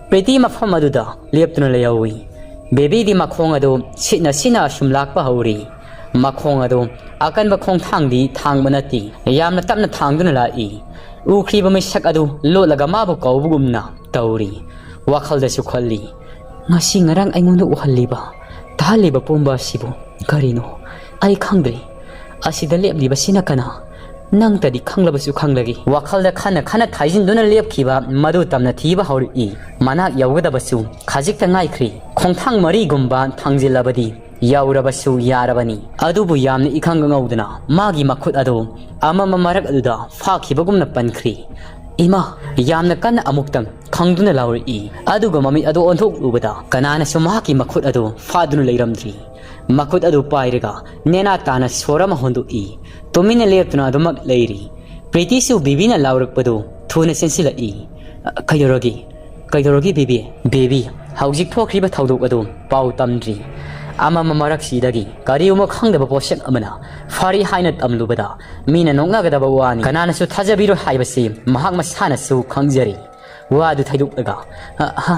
ꯄ꯭ꯔꯤꯇꯤ ꯃꯐꯝ ꯑꯗꯨꯗ ꯂꯦꯞꯇꯨꯅ ꯂꯩꯍꯧꯏ꯫ ꯕꯦꯕꯤꯗꯤ ꯃꯈꯣꯡ ꯑꯗꯨ ꯁꯤꯠꯅ ꯁꯤꯠꯅ ꯑꯁꯨꯝ ꯂꯥꯛꯄ ꯍꯧꯔꯤ꯫ ꯃꯈꯣꯡ ꯑꯗꯨ ꯑꯀꯟꯕ ꯈꯣꯡꯊꯥꯡꯗꯤ ꯊꯥꯡꯕ ꯅꯠꯇꯦ, ꯌꯥꯝꯅ ꯇꯞꯅ ꯊꯥꯡꯗꯨꯅ ꯂꯥꯛꯏ꯫ ꯎꯈ꯭ꯔꯤꯕ ꯃꯤꯁꯛ ꯑꯗꯨ ꯂꯣꯠꯂꯒ ꯃꯥꯕꯨ ꯀꯧꯕꯒꯨꯝꯅ ꯇꯧꯔꯤ꯫ ꯋꯥꯈꯜꯗꯁꯨ ꯈꯜꯂꯤ, "ꯉꯁꯤ ꯉꯔꯥꯡ ꯑꯩꯉꯣꯟꯗ ꯎꯍꯜꯂꯤꯕ, ꯇꯥꯍꯜꯂꯤꯕ ꯄꯨꯝꯕ ꯑꯁꯤꯕꯨ ꯀꯔꯤꯅꯣ? ꯑꯩ ꯈꯪꯗ꯭ꯔꯦ꯫ ꯑꯁꯤꯗ ꯂꯦꯞꯂꯤꯕꯁꯤꯅ ꯀꯅꯥ? ꯅꯪꯇꯗꯤ ꯈꯪꯂꯕꯁꯨ ꯈꯪꯂꯒꯦ꯫" ꯋꯥꯈꯜꯗ ꯈꯟꯅ ꯈꯟꯅ ꯊꯥꯏꯖꯤꯟꯗꯨꯅ ꯂꯦꯞꯈꯤꯕ ꯃꯗꯨ ꯇꯝꯅ ꯊꯤꯕ ꯍꯧꯔꯛꯏ꯫ ꯃꯅꯥꯛ ꯌꯧꯒꯗꯕꯁꯨ ꯈꯖꯤꯛꯇ ꯉꯥꯏꯈ꯭ꯔꯤ꯫ ꯈꯣꯡꯊꯥꯡ ꯃꯔꯤꯒꯨꯝꯕ ꯊꯥꯡꯖꯤꯜꯂꯕꯗꯤ ꯌꯧꯔꯕꯁꯨ ꯌꯥꯔꯕꯅꯤ꯫ ꯑꯗꯨꯕꯨ ꯌꯥꯝꯅ ꯏꯈꯪ ꯈꯪꯍꯧꯗꯅ ꯃꯥꯒꯤ ꯃꯈꯨꯠ ꯑꯗꯨ ꯑꯃꯝꯕ ꯃꯔꯛ ꯑꯗꯨꯗ ꯐꯥꯈꯤꯕꯒꯨꯝꯅ ꯄꯟꯈ꯭ꯔꯤ꯫ "ꯏꯃꯥ!" ꯌꯥꯝꯅ ꯀꯟꯅ ꯑꯃꯨꯛꯇꯪ ꯈꯪꯗꯨꯅ ꯂꯥꯎꯔꯛꯏ꯫ ꯑꯗꯨꯒ ꯃꯃꯤꯠ ꯑꯗꯨ ꯑꯣꯟꯊꯣꯛꯂꯨꯕꯗ ꯀꯅꯥꯅꯁꯨ ꯃꯍꯥꯛꯀꯤ ꯃꯈꯨꯠ ꯑꯗꯨ ꯐꯥꯗꯨꯅ ꯂꯩꯔꯝꯗ꯭ꯔꯤ꯫ ꯃꯈꯨꯠ ꯑꯗꯨ ꯄꯥꯏꯔꯒ ꯅꯦꯅꯥ ꯇꯥꯅ ꯁꯣꯔ ꯑꯃ ꯍꯣꯟꯗꯣꯛꯏ꯫ ꯇꯨꯃꯤꯟꯅ ꯂꯦꯞꯇꯨꯅ ꯑꯗꯨꯃꯛ ꯂꯩꯔꯤ꯫ ꯄ꯭ꯔꯤꯇꯤꯁꯨ ꯕꯤꯕꯤꯅ ꯂꯥꯎꯔꯛꯄꯗꯨ ꯊꯨꯅ ꯆꯦꯟꯁꯤꯜꯂꯛꯏ꯫ "ꯀꯩꯗꯧꯔꯒꯦ? "ꯀꯩꯗꯧꯔꯒꯦ ꯕꯦꯕꯤ?" "ꯕꯦꯕꯤ, ꯍꯧꯖꯤꯛ ꯊꯣꯛꯈ꯭ꯔꯤꯕ ꯊꯧꯗꯣꯛ ꯑꯗꯨ ꯄꯥꯎ ꯇꯝꯗ꯭ꯔꯤ꯫ ꯑꯃꯝꯕ ꯃꯔꯛꯁꯤꯗꯒꯤ ꯀꯔꯤꯒꯨꯝꯕ ꯈꯪꯗꯕ ꯄꯣꯠꯁꯛ ꯑꯃꯅ ꯐꯥꯔꯤ ꯍꯥꯏꯅ ꯇꯝꯂꯨꯕꯗ ꯃꯤꯅ ꯅꯣꯛꯅꯒꯗꯕ ꯋꯥꯅꯤ꯫ ꯀꯅꯥꯅꯁꯨ ꯊꯥꯖꯕꯤꯔꯣꯏ ꯍꯥꯏꯕꯁꯤ ꯃꯍꯥꯛ ꯃꯁꯥꯅꯁꯨ ꯈꯪꯖꯔꯤ"꯫ ꯋꯥꯗꯨ ꯊꯩꯗꯣꯛꯂꯒ, "ꯑ, ꯍ,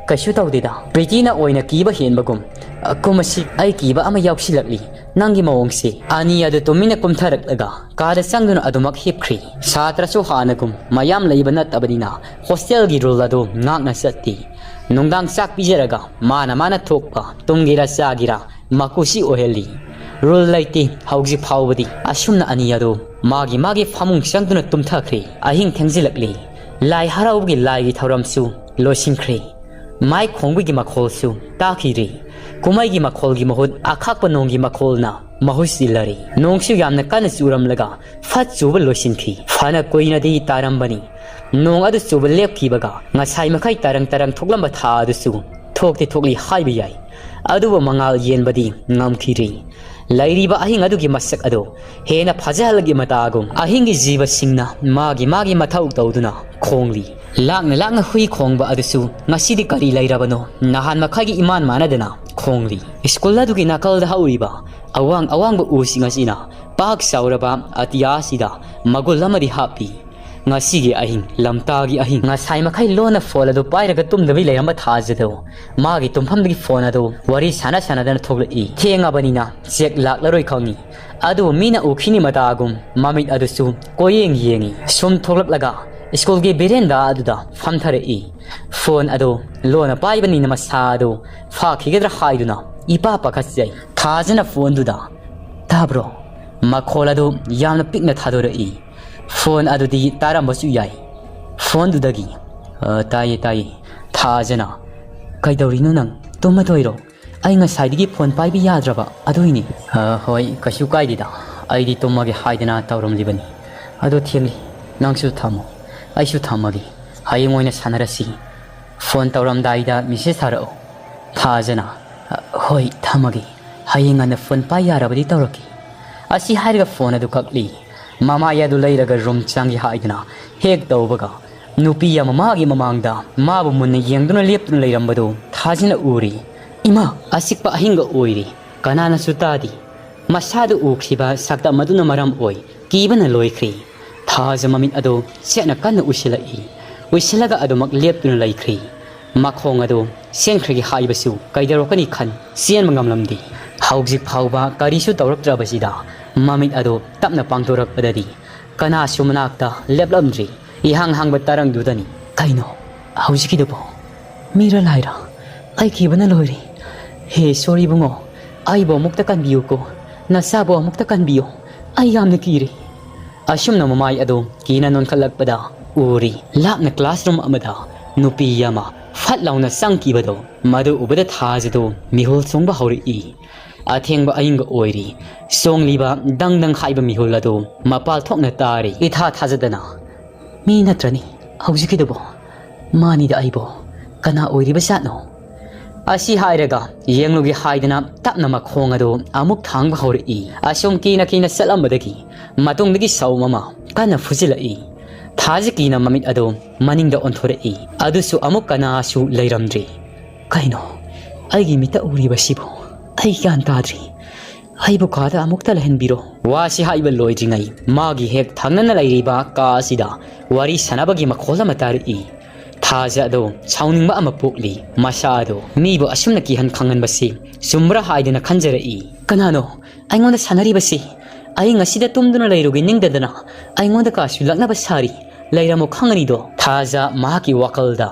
ꯀꯩꯁꯨ ꯇꯧꯗꯦꯗ"꯫ ꯄ꯭ꯔꯤꯇꯤꯅ ꯑꯣꯏꯅ ꯀꯤꯕ ꯍꯦꯟꯕꯒꯨꯝ, "ꯑ, ꯀꯨꯝꯃꯁꯤ, ꯑꯩ ꯀꯤꯕ ꯑꯃ ꯌꯥꯎꯁꯤꯜꯂꯛꯂꯤ ꯅꯪꯒꯤ ꯃꯑꯣꯡꯁꯦ"꯫ ꯑꯅꯤ ꯑꯗꯨ ꯇꯨꯃꯤꯟꯅ ꯀꯨꯝꯊꯔꯛꯂꯒ ꯀꯥꯗ ꯆꯪꯗꯨꯅ ꯑꯗꯨꯃꯛ ꯍꯤꯞꯈ꯭ꯔꯤ꯫ ꯁꯥꯇ꯭ꯔꯁꯨ ꯍꯥꯟꯅꯒꯨꯝ ꯃꯌꯥꯝ ꯂꯩꯕ ꯅꯠꯇꯕꯅꯤꯅ ꯍꯣꯁꯇꯦꯜꯒꯤ ꯔꯨꯜ ꯑꯗꯨ ꯉꯥꯛꯅ ꯆꯠꯇꯦ꯫ ꯅꯨꯡꯗꯥꯡ ꯆꯥꯛ ꯄꯤꯖꯔꯒ ꯃꯥꯅ ꯃꯥꯅ ꯊꯣꯛꯄ ꯇꯨꯝꯒꯦꯔꯥ ꯆꯥꯒꯦꯔꯥ ꯃꯀꯨꯁꯤ ꯑꯣꯏꯍꯜꯂꯤ꯫ ꯔꯨꯜ ꯂꯩꯇꯦ ꯍꯧꯖꯤꯛ ꯐꯥꯎꯕꯗꯤ꯫ ꯑꯁꯨꯝꯅ ꯑꯅꯤ ꯑꯗꯨ ꯃꯥꯒꯤ ꯃꯥꯒꯤ ꯐꯃꯨꯡ ꯆꯪꯗꯨꯅ ꯇꯨꯝꯊꯈ꯭ꯔꯦ꯫ ꯑꯍꯤꯡ ꯊꯦꯡꯖꯤꯜꯂꯛꯂꯤ꯫ ꯂꯥꯏ ꯍꯔꯥꯎꯕꯒꯤ ꯂꯥꯏꯒꯤ ꯊꯧꯔꯝꯁꯨ ꯂꯣꯏꯁꯤꯟꯈ꯭ꯔꯦ꯫ ꯃꯥꯏ ꯈꯣꯡꯕꯒꯤ ꯃꯈꯣꯜꯁꯨ ꯇꯥꯈꯤꯗ꯭ꯔꯦ꯫ ꯀꯨꯝꯍꯩꯒꯤ ꯃꯈꯣꯜꯒꯤ ꯃꯍꯨꯠ ꯑꯈꯥꯛꯄ ꯅꯣꯡꯒꯤ ꯃꯈꯣꯜꯅ ꯃꯍꯨꯠ ꯁꯤꯜꯂꯔꯦ꯫ ꯅꯣꯡꯁꯨ ꯌꯥꯝꯅ ꯀꯟꯅ ꯆꯨꯔꯝꯂꯒ ꯐꯠ ꯆꯨꯕ ꯂꯣꯏꯁꯤꯟꯈꯤ꯫ ꯐꯅ ꯀꯨꯏꯅꯗꯤ ꯇꯥꯔꯝꯕꯅꯤ꯫ ꯅꯣꯡ ꯑꯗꯨ ꯆꯨꯕ ꯂꯦꯞꯈꯤꯕꯒ ꯉꯁꯥꯏ ꯃꯈꯩ ꯇꯔꯪ ꯇꯔꯪ ꯊꯣꯛꯂꯝꯕ ꯊꯥ ꯑꯗꯨꯁꯨ ꯊꯣꯛꯇꯤ ꯊꯣꯛꯂꯤ ꯍꯥꯏꯕ ꯌꯥꯏ꯫ ꯑꯗꯨꯕꯨ ꯃꯉꯥꯜ ꯌꯦꯟꯕꯗꯤ ꯉꯝꯈꯤꯗ꯭ꯔꯤ꯫ ꯂꯩꯔꯤꯕ ꯑꯍꯤꯡ ꯑꯗꯨꯒꯤ ꯃꯁꯛ ꯑꯗꯨ ꯍꯦꯟꯅ ꯐꯖꯍꯜꯂꯒꯤ ꯃꯇꯥꯒꯨꯝ ꯑꯍꯤꯡꯒꯤ ꯖꯤꯕꯁꯤꯡꯅ ꯃꯥꯒꯤ ꯃꯥꯒꯤ ꯃꯊꯧ ꯇꯧꯗꯨꯅ ꯈꯣꯡꯂꯤ꯫ ꯂꯥꯛꯅ ꯂꯥꯛꯅ ꯍꯨꯏ ꯈꯣꯡꯕ ꯑꯗꯨꯁꯨ ꯉꯁꯤꯗꯤ ꯀꯔꯤ ꯂꯩꯔꯕꯅꯣ ꯅꯍꯥꯟ ꯃꯈꯩꯒꯤ ꯏꯃꯥꯟ ꯃꯥꯟꯅꯗꯅ ꯈꯣꯡꯂꯤ꯫ ꯁ꯭ꯀꯨꯜ ꯑꯗꯨꯒꯤ ꯅꯥꯀꯜꯗ ꯍꯧꯔꯤꯕ ꯑꯋꯥꯡ ꯑꯋꯥꯡꯕ ꯎꯁꯤꯡ ꯑꯁꯤꯅ ꯄꯥꯛ ꯆꯥꯎꯔꯕ ꯑꯇꯤꯌꯥ ꯑꯁꯤꯗ ꯃꯒꯨꯜ ꯑꯃꯗꯤ ꯍꯥꯞꯄꯤ꯫ ꯉꯁꯤꯒꯤ ꯑꯍꯤꯡ, ꯂꯝꯇꯥꯒꯤ ꯑꯍꯤꯡ꯫ ꯉꯁꯥꯏ ꯃꯈꯩ ꯂꯣꯟꯅ ꯐꯣꯟ ꯑꯗꯨ ꯄꯥꯏꯔꯒ ꯇꯨꯝꯗꯕꯤ ꯂꯩꯔꯝꯕ ꯊꯥꯖꯗꯣ ꯃꯥꯒꯤ ꯇꯨꯝꯐꯝꯗꯒꯤ ꯐꯣꯟ ꯑꯗꯨ ꯋꯥꯔꯤ ꯁꯥꯟꯅ ꯁꯥꯟꯅꯗꯅ ꯊꯣꯛꯂꯛꯏ꯫ ꯊꯦꯡꯉꯕꯅꯤꯅ ꯆꯦꯛ ꯂꯥꯛꯂꯔꯣꯏ ꯈꯪꯉꯤ꯫ ꯑꯗꯨꯕꯨ ꯃꯤꯅ ꯎꯈꯤꯅꯤ ꯃꯇꯥꯒꯨꯝ ꯃꯃꯤꯠ ꯑꯗꯨꯁꯨ ꯀꯣꯌꯦꯡ ꯌꯦꯡꯉꯤ꯫ ꯁꯨꯝ ꯊꯣꯛꯂꯛꯂꯒ ꯁ꯭ꯀꯨꯜꯒꯤ ꯕꯦꯔꯦꯟꯗꯥ ꯑꯗꯨꯗ ꯐꯝꯊꯔꯛꯏ꯫ ꯐꯣꯟ ꯑꯗꯨ ꯂꯣꯟꯅ ꯄꯥꯏꯕꯅꯤꯅ ꯃꯁꯥ ꯑꯗꯨ ꯐꯥꯈꯤꯒꯗ꯭ꯔꯥ ꯍꯥꯏꯗꯨꯅ ꯏꯄꯥ ꯄꯥꯈꯠꯆꯩ꯫ ꯊꯥꯖꯅ ꯐꯣꯟꯗꯨꯗ, "ꯇꯥꯕ꯭ꯔꯣ?" ꯃꯈꯣꯜ ꯑꯗꯨ ꯌꯥꯝꯅ ꯄꯤꯛꯅ ꯊꯥꯗꯣꯔꯛꯏ꯫ ꯐꯣꯟ ꯑꯗꯨꯗꯤ ꯇꯥꯔꯝꯕꯁꯨ ꯌꯥꯏ꯫ ꯐꯣꯟꯗꯨꯗꯒꯤ, "ꯑ, ꯇꯥꯏꯌꯦ, ꯇꯥꯏꯌꯦ꯫ ꯊꯥꯖꯅ, ꯀꯩꯗꯧꯔꯤꯅꯣ ꯅꯪ? ꯇꯨꯝꯃꯗꯣꯏꯔꯣ? ꯑꯩ ꯉꯁꯥꯏꯗꯒꯤ ꯐꯣꯟ ꯄꯥꯏꯕ ꯌꯥꯗ꯭ꯔꯕ ꯑꯗꯨꯏꯅꯤ"꯫ "ꯑ, ꯍꯣꯏ, ꯀꯩꯁꯨ ꯀꯥꯏꯗꯦꯗ꯫ ꯑꯩꯗꯤ ꯇꯨꯝꯃꯒꯦ ꯍꯥꯏꯗꯅ ꯇꯧꯔꯝꯂꯤꯕꯅꯤ꯫ ꯑꯗꯣ ꯊꯦꯡꯂꯤ꯫ ꯅꯪꯁꯨ ꯊꯝꯃꯣ꯫ ꯑꯩꯁꯨ ꯊꯝꯃꯒꯦ꯫ ꯍꯌꯦꯡ ꯑꯣꯏꯅ ꯁꯥꯟꯅꯔꯁꯤ꯫ ꯐꯣꯟ ꯇꯧꯔꯝꯗꯥꯏꯗ ꯃꯦꯁꯦꯖ ꯊꯥꯔꯛꯑꯣ"꯫ ꯊꯥꯖꯅ, "ꯑ, ꯍꯣꯏ, ꯊꯝꯃꯒꯦ꯫ ꯍꯌꯦꯡ ꯉꯟꯅ ꯐꯣꯟ ꯄꯥꯏ ꯌꯥꯔꯕꯗꯤ ꯇꯧꯔꯛꯀꯦ"꯫ ꯑꯁꯤ ꯍꯥꯏꯔꯒ ꯐꯣꯟ ꯑꯗꯨ ꯀꯛꯂꯤ꯫ ꯃꯃꯥꯏ ꯑꯗꯨ ꯂꯩꯔꯒ ꯔꯨꯝ ꯆꯪꯒꯦ ꯍꯥꯏꯗꯨꯅ ꯍꯦꯛ ꯇꯧꯕꯒ ꯅꯨꯄꯤ ꯑꯃ ꯃꯥꯒꯤ ꯃꯃꯥꯡꯗ ꯃꯥꯕꯨ ꯃꯨꯟꯅ ꯌꯦꯡꯗꯨꯅ ꯂꯦꯞꯇꯨꯅ ꯂꯩꯔꯝꯕꯗꯨ ꯊꯥꯖꯅ ꯎꯔꯤ꯫ ꯏꯃꯥ! ꯑꯆꯤꯛꯄ ꯑꯍꯤꯡꯒ ꯑꯣꯏꯔꯤ꯫ ꯀꯅꯥꯅꯁꯨ ꯇꯥꯗꯦ꯫ ꯃꯁꯥꯗꯨ ꯎꯈ꯭ꯔꯤꯕ ꯁꯛꯇꯝ ꯑꯗꯨꯅ ꯃꯔꯝ ꯑꯣꯏ ꯀꯤꯕꯅ ꯂꯣꯏꯈ꯭ꯔꯦ꯫ ꯊꯥꯖ ꯃꯃꯤꯠ ꯑꯗꯨ ꯆꯦꯠꯅ ꯀꯟꯅ ꯎꯏꯁꯤꯜꯂꯛꯏ꯫ ꯎꯏꯁꯤꯜꯂꯒ ꯑꯗꯨꯃꯛ ꯂꯦꯞꯇꯨꯅ ꯂꯩꯈ꯭ꯔꯦ꯫ ꯃꯈꯣꯡ ꯑꯗꯨ ꯆꯦꯟꯈ꯭ꯔꯒꯦ ꯍꯥꯏꯕꯁꯨ ꯀꯩꯗꯧꯔꯛꯀꯅꯤ ꯈꯟ ꯆꯦꯟꯕ ꯉꯝꯂꯝꯗꯦ꯫ ꯍꯧꯖꯤꯛ ꯐꯥꯎꯕ ꯀꯔꯤꯁꯨ ꯇꯧꯔꯛꯇ꯭ꯔꯕꯁꯤꯗ ꯃꯃꯤꯠ ꯑꯗꯨ ꯇꯞꯅ ꯄꯥꯡꯊꯣꯔꯛꯄꯗꯗꯤ ꯀꯅꯥꯁꯨ ꯃꯅꯥꯛꯇ ꯂꯦꯞꯂꯝꯗ꯭ꯔꯤ꯫ ꯏꯍꯥꯡ ꯍꯥꯡꯕ ꯇꯔꯪꯗꯨꯗꯅꯤ꯫ ꯀꯩꯅꯣ ꯍꯧꯖꯤꯛꯀꯤꯗꯨꯕꯣ? ꯃꯤꯔ ꯂꯥꯏꯔ? ꯑꯩ ꯀꯤꯕꯅ ꯂꯣꯏꯔꯦ꯫ ꯍꯦ ꯏꯁꯣꯔ ꯏꯕꯨꯡꯉꯣ, ꯑꯩꯕꯨ ꯑꯃꯨꯛꯇ ꯀꯟꯕꯤꯌꯨꯀꯣ, ꯅꯆꯥꯕꯨ ꯑꯃꯨꯛꯇ ꯀꯟꯕꯤꯌꯨ꯫ ꯑꯩ ꯌꯥꯝꯅ ꯀꯤꯔꯦ꯫ ꯑꯁꯨꯝꯅ ꯃꯃꯥꯏ ꯑꯗꯨ ꯀꯤꯅ ꯅꯣꯟꯈꯠꯂꯛꯄꯗ ꯎꯔꯤ꯫ ꯂꯥꯞꯅ classroom ꯑꯃꯗ ꯅꯨꯄꯤ ꯑꯃ ꯐꯠ ꯂꯥꯎꯅ ꯆꯪꯈꯤꯕꯗꯣ꯫ ꯃꯗꯨ ꯎꯕꯗ ꯊꯥꯖꯗꯨ ꯃꯤꯍꯨꯜ ꯆꯣꯡꯕ ꯍꯧꯔꯛꯏ꯫ ꯑꯊꯦꯡꯕ ꯑꯍꯤꯡꯒ ꯑꯣꯏꯔꯤ꯫ ꯆꯣꯡꯂꯤꯕ ꯗꯪ ꯗꯪ ꯍꯥꯏꯕ ꯃꯤꯍꯨꯜ ꯑꯗꯨ ꯃꯄꯥꯜ ꯊꯣꯛꯅ ꯇꯥꯔꯤ꯫ ꯏꯊꯥ ꯊꯥꯖꯗꯅ, "ꯃꯤ ꯅꯠꯇ꯭ꯔꯅꯤ ꯍꯧꯖꯤꯛꯀꯤꯗꯨꯕꯣ? ꯃꯥꯅꯤꯗ ꯑꯩꯕꯣ꯫ ꯀꯅꯥ ꯑꯣꯏꯔꯤꯕ ꯖꯥꯠꯅꯣ?" ꯑꯁꯤ ꯍꯥꯏꯔꯒ ꯌꯦꯡꯂꯨꯒꯦ ꯍꯥꯏꯗꯅ ꯇꯞꯅ ꯃꯈꯣꯡ ꯑꯗꯨ ꯑꯃꯨꯛ ꯊꯥꯡꯕ ꯍꯧꯔꯛꯏ꯫ ꯑꯁꯨꯝ ꯀꯤꯅ ꯀꯤꯅ ꯆꯠꯂꯝꯕꯗꯒꯤ ꯃꯇꯨꯡꯗꯒꯤ ꯁꯧꯝ ꯑꯃ ꯀꯟꯅ ꯐꯨꯖꯤꯜꯂꯛꯏ꯫ ꯊꯥꯖ ꯀꯤꯅ ꯃꯃꯤꯠ ꯑꯗꯨ ꯃꯅꯤꯡꯗ ꯑꯣꯟꯊꯣꯔꯛꯏ꯫ ꯑꯗꯨꯁꯨ ꯑꯃꯨꯛ ꯀꯅꯥꯁꯨ ꯂꯩꯔꯝꯗ꯭ꯔꯤ꯫ ꯀꯩꯅꯣ? ꯑꯩꯒꯤ ꯃꯤꯠꯇ ꯎꯔꯤꯕꯁꯤꯕꯨ? ꯑꯩ ꯒ꯭ꯌꯥꯟ ꯇꯥꯗ꯭ꯔꯤ꯫ ꯑꯩꯕꯨ ꯀꯥꯗ ꯑꯃꯨꯛꯇ ꯂꯩꯍꯟꯕꯤꯔꯣ꯫ ꯋꯥꯁꯤ ꯍꯥꯏꯕ ꯂꯣꯏꯗ꯭ꯔꯤꯉꯩ ꯃꯥꯒꯤ ꯍꯦꯛ ꯊꯪꯅꯅ ꯂꯩꯔꯤꯕ ꯀꯥ ꯑꯁꯤꯗ ꯋꯥꯔꯤ ꯁꯥꯟꯅꯕꯒꯤ ꯃꯈꯣꯜ ꯑꯃ ꯇꯥꯔꯛꯏ꯫ ꯊꯥꯖ ꯑꯗꯣ ꯁꯥꯎꯅꯤꯡꯕ ꯑꯃ ꯄꯣꯛꯂꯤ꯫ ꯃꯁꯥ ꯑꯗꯣ ꯃꯤꯕꯨ ꯑꯁꯨꯝꯅ ꯀꯤꯍꯟ ꯈꯪꯍꯟꯕꯁꯤ ꯆꯨꯝꯕ꯭ꯔꯥ ꯍꯥꯏꯗꯅ ꯈꯟꯖꯔꯛꯏ꯫ "ꯀꯅꯥꯅꯣ ꯑꯩꯉꯣꯟꯗ ꯁꯥꯟꯅꯔꯤꯕꯁꯤ? ꯑꯩ ꯉꯁꯤꯗ ꯇꯨꯝꯗꯨꯅ ꯂꯩꯔꯨꯒꯦ ꯅꯤꯡꯗꯗꯅ ꯑꯩꯉꯣꯟꯗ ꯀꯥꯁꯨ ꯂꯛꯅꯕ ꯁꯥꯔꯤ꯫ ꯂꯩꯔꯝꯃꯣ ꯈꯪꯉꯅꯤꯗꯣ꯫" ꯊꯥꯖ ꯃꯍꯥꯛꯀꯤ ꯋꯥꯈꯜꯗ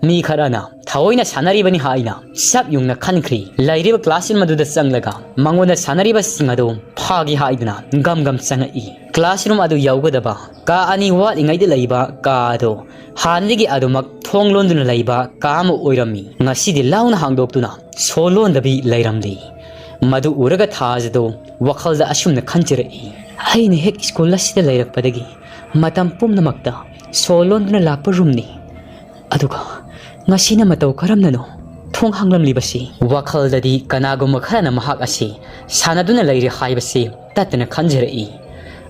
ꯃꯤ ꯈꯔꯅ ꯊꯑꯣꯏꯅ ꯁꯥꯟꯅꯔꯤꯕꯅꯤ ꯍꯥꯏꯅ ꯆꯞ ꯌꯨꯡꯅ ꯈꯟꯈ꯭ꯔꯤ꯫ ꯂꯩꯔꯤꯕ classroom ꯑꯗꯨꯗ ꯆꯪꯂꯒ ꯃꯉꯣꯟꯗ ꯁꯥꯟꯅꯔꯤꯕꯁꯤꯡ ꯑꯗꯨ ꯐꯥꯒꯦ ꯍꯥꯏꯗꯨꯅ ꯒꯝ ꯒꯝ ꯆꯪꯉꯛꯏ꯫ Classroom ꯑꯗꯨ ꯌꯧꯒꯗꯕ ꯀꯥ ꯑꯅꯤ ꯋꯥꯠꯂꯤꯉꯩꯗ ꯂꯩꯕ ꯀꯥ ꯑꯗꯨ ꯍꯥꯟꯅꯗꯒꯤ ꯑꯗꯨꯃꯛ ꯊꯣꯡ ꯂꯣꯟꯗꯨꯅ ꯂꯩꯕ ꯀꯥ ꯑꯃ ꯑꯣꯏꯔꯝꯃꯤ꯫ ꯉꯁꯤꯗꯤ ꯂꯥꯎꯅ ꯍꯥꯡꯗꯣꯛꯇꯨꯅ ꯁꯣ ꯂꯣꯟꯗꯕꯤ ꯂꯩꯔꯝꯂꯤ꯫ ꯃꯗꯨ ꯎꯔꯒ ꯊꯥꯖꯗꯣ ꯋꯥꯈꯜꯗ ꯑꯁꯨꯝꯅ ꯈꯟꯖꯔꯛꯏ, "ꯑꯩꯅ ꯍꯦꯛ school ꯑꯁꯤꯗ ꯂꯩꯔꯛꯄꯗꯒꯤ ꯃꯇꯝ ꯄꯨꯝꯅꯃꯛꯇ ꯁꯣ ꯂꯣꯟꯗꯨꯅ ꯂꯥꯛꯄ roomꯅꯤ꯫ ꯑꯗꯨꯒ ꯉꯁꯤꯅ ꯃꯇꯧ ꯀꯔꯝꯅꯅꯣ ꯊꯣꯡ ꯍꯥꯡꯂꯝꯂꯤꯕꯁꯤ?" ꯋꯥꯈꯜꯗꯗꯤ ꯀꯅꯥꯒꯨꯝꯕ ꯈꯔꯅ ꯃꯍꯥꯛ ꯑꯁꯤ ꯁꯥꯟꯅꯗꯨꯅ ꯂꯩꯔꯤ ꯍꯥꯏꯕꯁꯤ ꯇꯠꯇꯅ ꯈꯟꯖꯔꯛꯏ꯫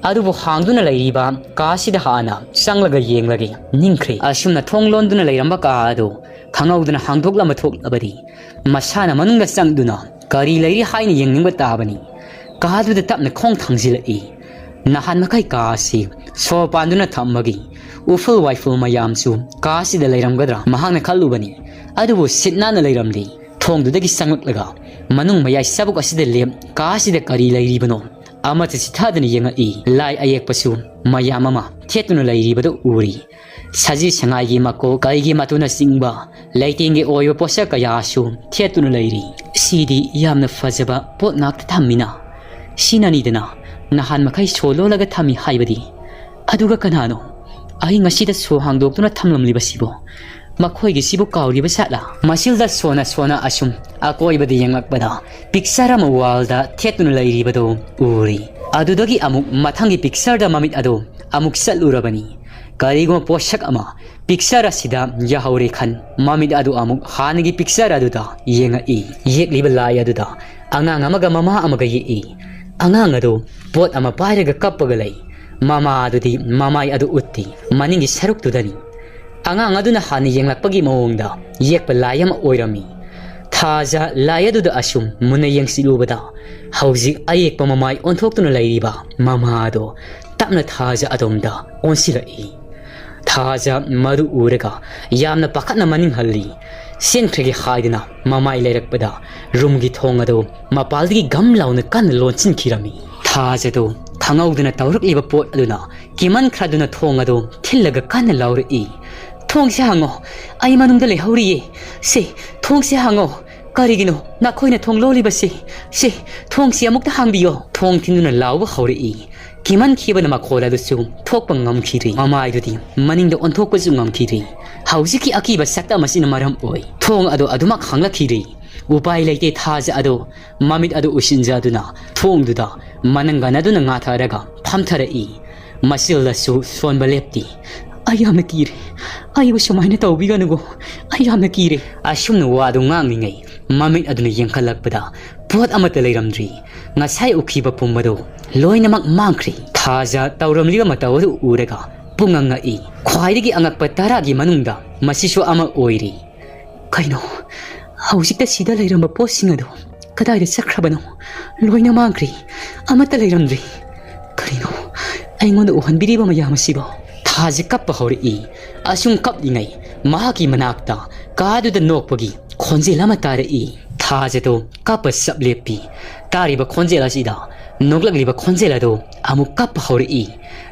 ꯑꯗꯨꯕꯨ ꯍꯥꯡꯗꯨꯅ ꯂꯩꯔꯤꯕ ꯀꯥꯁꯤꯗ ꯍꯥꯟꯅ ꯆꯪꯂꯒ ꯌꯦꯡꯂꯒꯦ ꯅꯤꯡꯈ꯭ꯔꯦ꯫ ꯑꯁꯨꯝꯅ ꯊꯣꯡ ꯂꯣꯟꯗꯨꯅ ꯂꯩꯔꯝꯕ ꯀꯥ ꯑꯗꯨ ꯈꯪꯍꯧꯗꯅ ꯍꯥꯡꯗꯣꯛꯂꯝꯕ ꯊꯣꯛꯂꯕꯗꯤ ꯃꯁꯥꯅ ꯃꯅꯨꯡꯗ ꯆꯪꯗꯨꯅ ꯀꯔꯤ ꯂꯩꯔꯤ ꯍꯥꯏꯅ ꯌꯦꯡꯅꯤꯡꯕ ꯇꯥꯕꯅꯤ꯫ ꯀꯥꯗꯨꯗ ꯇꯞꯅ ꯈꯣꯡ ꯊꯥꯡꯖꯤꯜꯂꯛꯏ꯫ ꯅꯍꯥꯟ ꯃꯈꯩ ꯀꯥ ꯑꯁꯤ ꯁꯣ ꯄꯥꯟꯗꯨꯅ ꯊꯝꯕꯒꯤ ꯎꯐꯨꯜ ꯋꯥꯏꯐꯨꯜ ꯃꯌꯥꯝꯁꯨ ꯀꯥꯁꯤꯗ ꯂꯩꯔꯝꯒꯗ꯭ꯔꯥ ꯃꯍꯥꯛꯅ ꯈꯜꯂꯨꯕꯅꯤ꯫ ꯑꯗꯨꯕꯨ ꯁꯤꯠ ꯅꯥꯟꯅ ꯂꯩꯔꯝꯗꯦ꯫ ꯊꯣꯡꯗꯨꯗꯒꯤ ꯆꯪꯂꯛꯂꯒ ꯃꯅꯨꯡ ꯃꯌꯥꯏ ꯆꯕꯨꯛ ꯑꯁꯤꯗ ꯂꯦꯞ ꯀꯥꯁꯤꯗ ꯀꯔꯤ ꯂꯩꯔꯤꯕꯅꯣ ꯑꯃꯠꯇ ꯆꯤꯊꯗꯅ ꯌꯦꯡꯉꯛꯏ꯫ ꯂꯥꯏ ꯑꯌꯦꯛꯄꯁꯨ ꯃꯌꯥꯝ ꯑꯃ ꯊꯦꯠꯇꯨꯅ ꯂꯩꯔꯤꯕꯗꯨ ꯎꯔꯤ꯫ ꯁꯖꯤ ꯁꯉꯥꯏꯒꯤ ꯃꯀꯣꯛ, ꯀꯩꯒꯤ ꯃꯇꯨꯅꯆꯤꯡꯕ ꯂꯩꯇꯦꯡꯒꯤ ꯑꯣꯏꯕ ꯄꯣꯠꯁꯛ ꯀꯌꯥꯁꯨ ꯊꯦꯠꯇꯨꯅ ꯂꯩꯔꯤ꯫ ꯁꯤꯗꯤ ꯌꯥꯝꯅ ꯐꯖꯕ ꯄꯣꯠ ꯉꯥꯛꯇ ꯊꯝꯃꯤꯅ꯫ ꯁꯤꯅꯅꯤꯗꯅ ꯅꯍꯥꯟ ꯃꯈꯩ ꯁꯣ ꯂꯣꯜꯂꯒ ꯊꯝꯃꯤ ꯍꯥꯏꯕꯗꯤ꯫ ꯑꯗꯨꯒ ꯀꯅꯥꯅꯣ ꯑꯩ ꯉꯁꯤꯗ ꯁꯣ ꯍꯥꯡꯗꯣꯛꯇꯨꯅ ꯊꯝꯂꯝꯂꯤꯕꯁꯤꯕꯣ? ꯃꯈꯣꯏꯒꯤꯁꯤꯕꯨ ꯀꯥꯎꯔꯤꯕ ꯖꯥꯠꯂꯥ? ꯃꯁꯤꯜꯗ ꯁꯣꯅ ꯁꯣꯅ ꯑꯁꯨꯝ ꯑꯀꯣꯏꯕꯗ ꯌꯦꯡꯂꯛꯄꯗ ꯄꯤꯛꯆꯔ ꯑꯃ ꯋꯥꯜꯗ ꯊꯦꯠꯇꯨꯅ ꯂꯩꯔꯤꯕꯗꯨ ꯎꯔꯤ꯫ ꯑꯗꯨꯗꯒꯤ ꯑꯃꯨꯛ ꯃꯊꯪꯒꯤ ꯄꯤꯛꯆꯔꯗ ꯃꯃꯤꯠ ꯑꯗꯨ ꯑꯃꯨꯛ ꯆꯠꯂꯨꯔꯕꯅꯤ꯫ ꯀꯔꯤꯒꯨꯝꯕ ꯄꯣꯠꯁꯛ ꯑꯃ ꯄꯤꯛꯆꯔ ꯑꯁꯤꯗ ꯌꯥꯍꯧꯔꯦ ꯈꯟ ꯃꯃꯤꯠ ꯑꯗꯨ ꯑꯃꯨꯛ ꯍꯥꯟꯅꯒꯤ ꯄꯤꯛꯆꯔ ꯑꯗꯨꯗ ꯌꯦꯡꯉꯛꯏ꯫ ꯌꯦꯛꯂꯤꯕ ꯂꯥꯏ ꯑꯗꯨꯗ ꯑꯉꯥꯡ ꯑꯃꯒ ꯃꯃꯥ ꯑꯃꯒ ꯌꯦꯛꯏ꯫ ꯑꯉꯥꯡ ꯑꯗꯨ ꯄꯣꯠ ꯑꯃ ꯄꯥꯏꯔꯒ ꯀꯞꯄꯒ ꯂꯩ꯫ ꯃꯃꯥ ꯑꯗꯨꯗꯤ ꯃꯃꯥꯏ ꯑꯗꯨ ꯎꯠꯇꯦ꯫ ꯃꯅꯤꯡꯒꯤ ꯁꯔꯨꯛꯇꯨꯗꯅꯤ꯫ ꯑꯉꯥꯡ ꯑꯗꯨꯅ ꯍꯥꯟꯅ ꯌꯦꯡꯂꯛꯄꯒꯤ ꯃꯑꯣꯡꯗ ꯌꯦꯛꯄ ꯂꯥꯏ ꯑꯃ ꯑꯣꯏꯔꯝꯃꯤ꯫ ꯊꯥꯖ ꯂꯥꯏ ꯑꯗꯨꯗ ꯑꯁꯨꯝ ꯃꯨꯟꯅ ꯌꯦꯡꯁꯤꯜꯂꯨꯕꯗ ꯍꯧꯖꯤꯛ ꯑꯌꯦꯛꯄ ꯃꯃꯥꯏ ꯑꯣꯟꯊꯣꯛꯇꯨꯅ ꯂꯩꯔꯤꯕ ꯃꯃꯥ ꯑꯗꯣ ꯇꯞꯅ ꯊꯥꯖ ꯑꯗꯣꯝꯗ ꯑꯣꯟꯁꯤꯜꯂꯛꯏ꯫ ꯊꯥꯖ ꯃꯗꯨ ꯎꯔꯒ ꯌꯥꯝꯅ ꯄꯥꯈꯠꯅ ꯃꯅꯤꯡ ꯍꯜꯂꯤ꯫ ꯆꯦꯟꯈ꯭ꯔꯒꯦ ꯍꯥꯏꯗꯨꯅ ꯃꯃꯥꯏ ꯂꯩꯔꯛꯄꯗ ꯔꯨꯝꯒꯤ ꯊꯣꯡ ꯑꯗꯨ ꯃꯄꯥꯜꯗꯒꯤ ꯒꯝ ꯂꯥꯎꯅ ꯀꯟꯅ ꯂꯣꯟꯁꯤꯟꯈꯤꯔꯝꯃꯤ꯫ ꯊꯥꯖꯗꯨ ꯈꯪꯍꯧꯗꯅ ꯇꯧꯔꯛꯂꯤꯕ ꯄꯣꯠ ꯑꯗꯨꯅ ꯀꯤꯃꯟꯈ꯭ꯔꯗꯨꯅ ꯊꯣꯡ ꯑꯗꯨ ꯊꯤꯜꯂꯒ ꯀꯟꯅ ꯂꯥꯎꯔꯛꯏ꯫ "ꯊꯣꯡꯁꯦ ꯍꯥꯡꯉꯣ, ꯑꯩ ꯃꯅꯨꯡꯗ ꯂꯩꯍꯧꯔꯤꯌꯦ꯫ ꯁꯦ, ꯊꯣꯡꯁꯦ ꯍꯥꯡꯉꯣ꯫ ꯀꯔꯤꯒꯤꯅꯣ ꯅꯈꯣꯏꯅ ꯊꯣꯡ ꯂꯣꯜꯂꯤꯕꯁꯦ? ꯁꯦ, ꯊꯣꯡꯁꯦ ꯑꯃꯨꯛꯇ ꯍꯥꯡꯕꯤꯌꯣ!" ꯊꯣꯡ ꯊꯤꯟꯗꯨꯅ ꯂꯥꯎꯕ ꯍꯧꯔꯛꯏ꯫ ꯀꯤꯃꯟꯈꯤꯕꯅ ꯃꯈꯣꯜ ꯑꯗꯨꯁꯨ ꯊꯣꯛꯄ ꯉꯝꯈꯤꯗ꯭ꯔꯦ꯫ ꯃꯃꯥꯏꯗꯨꯗꯤ ꯃꯅꯤꯡꯗ ꯑꯣꯟꯊꯣꯛꯄꯁꯨ ꯉꯝꯈꯤꯗ꯭ꯔꯦ꯫ ꯍꯧꯖꯤꯛꯀꯤ ꯑꯀꯤꯕ ꯁꯛꯇꯝ ꯑꯁꯤꯅ ꯃꯔꯝ ꯑꯣꯏ ꯊꯣꯡ ꯑꯗꯨ ꯑꯗꯨꯃꯛ ꯍꯥꯡꯂꯛꯈꯤꯗ꯭ꯔꯦ꯫ ꯎꯄꯥꯏ ꯂꯩꯇꯦ, ꯊꯥꯖ ꯑꯗꯨ ꯃꯃꯤꯠ ꯑꯗꯨ ꯎꯏꯁꯤꯟꯖꯗꯨꯅ ꯊꯣꯡꯗꯨꯗ ꯃꯅꯪꯒꯟ ꯑꯗꯨꯅ ꯉꯥꯊꯔꯒ ꯐꯝꯊꯔꯛꯏ꯫ ꯃꯁꯤꯜꯗꯁꯨ ꯁꯣꯟꯕ ꯂꯦꯞꯇꯦ꯫ "ꯑꯩ ꯌꯥꯝꯅ ꯀꯤꯔꯦ꯫ ꯑꯩꯕꯨ ꯁꯨꯃꯥꯏꯅ ꯇꯧꯕꯤꯒꯅꯨꯀꯣ꯫ ꯑꯩ ꯌꯥꯝꯅ ꯀꯤꯔꯦ꯫" ꯑꯁꯨꯝꯅ ꯋꯥꯗꯨ ꯉꯥꯡꯂꯤꯉꯩ ꯃꯃꯤꯠ ꯑꯗꯨꯅ ꯌꯦꯡꯈꯠꯂꯛꯄꯗ ꯄꯣꯠ ꯑꯃꯠꯇ ꯂꯩꯔꯝꯗ꯭ꯔꯤ꯫ ꯉꯁꯥꯏ ꯎꯈꯤꯕ ꯄꯨꯝꯕꯗꯨ ꯂꯣꯏꯅꯃꯛ ꯃꯥꯡꯈ꯭ꯔꯦ꯫ ꯊꯥꯖ ꯇꯧꯔꯝꯂꯤꯕ ꯃꯇꯧ ꯑꯗꯨ ꯎꯔꯒ ꯄꯨꯡꯉꯛ ꯉꯛꯏ꯫ ꯈ꯭ꯋꯥꯏꯗꯒꯤ ꯑꯉꯛꯄ ꯇꯔꯥꯒꯤ ꯃꯅꯨꯡꯗ ꯃꯁꯤꯁꯨ ꯑꯃ ꯑꯣꯏꯔꯤ꯫ ꯀꯩꯅꯣ? ꯍꯧꯖꯤꯛꯇ ꯁꯤꯗ ꯂꯩꯔꯝꯕ ꯄꯣꯠꯁꯤꯡ ꯑꯗꯣ ꯀꯗꯥꯏꯗ ꯆꯠꯈ꯭ꯔꯕꯅꯣ? ꯂꯣꯏꯅ ꯃꯥꯡꯈ꯭ꯔꯦ꯫ ꯑꯃꯠꯇ ꯂꯩꯔꯝꯗ꯭ꯔꯦ꯫ ꯀꯔꯤꯅꯣ ꯑꯩꯉꯣꯟꯗ ꯎꯍꯟꯕꯤꯔꯤꯕ ꯃꯌꯥꯝ ꯑꯁꯤꯕꯣ? ꯊꯥꯖ ꯀꯞꯄ ꯍꯧꯔꯛꯏ꯫ ꯑꯁꯨꯝ ꯀꯞꯂꯤꯉꯩ ꯃꯍꯥꯛꯀꯤ ꯃꯅꯥꯛꯇ ꯀꯥꯗꯨꯗ ꯅꯣꯛꯄꯒꯤ ꯈꯣꯟꯖꯦꯜ ꯑꯃ ꯇꯥꯔꯛꯏ꯫ ꯊꯥꯖꯗꯣ ꯀꯞꯄ ꯆꯞ ꯂꯦꯞꯄꯤ꯫ ꯇꯥꯔꯤꯕ ꯈꯣꯟꯖꯦꯜ ꯑꯁꯤꯗ ꯅꯣꯛꯂꯛꯂꯤꯕ ꯈꯣꯟꯖꯦꯜ ꯑꯗꯣ ꯑꯃꯨꯛ ꯀꯞꯄ ꯍꯧꯔꯛꯏ꯫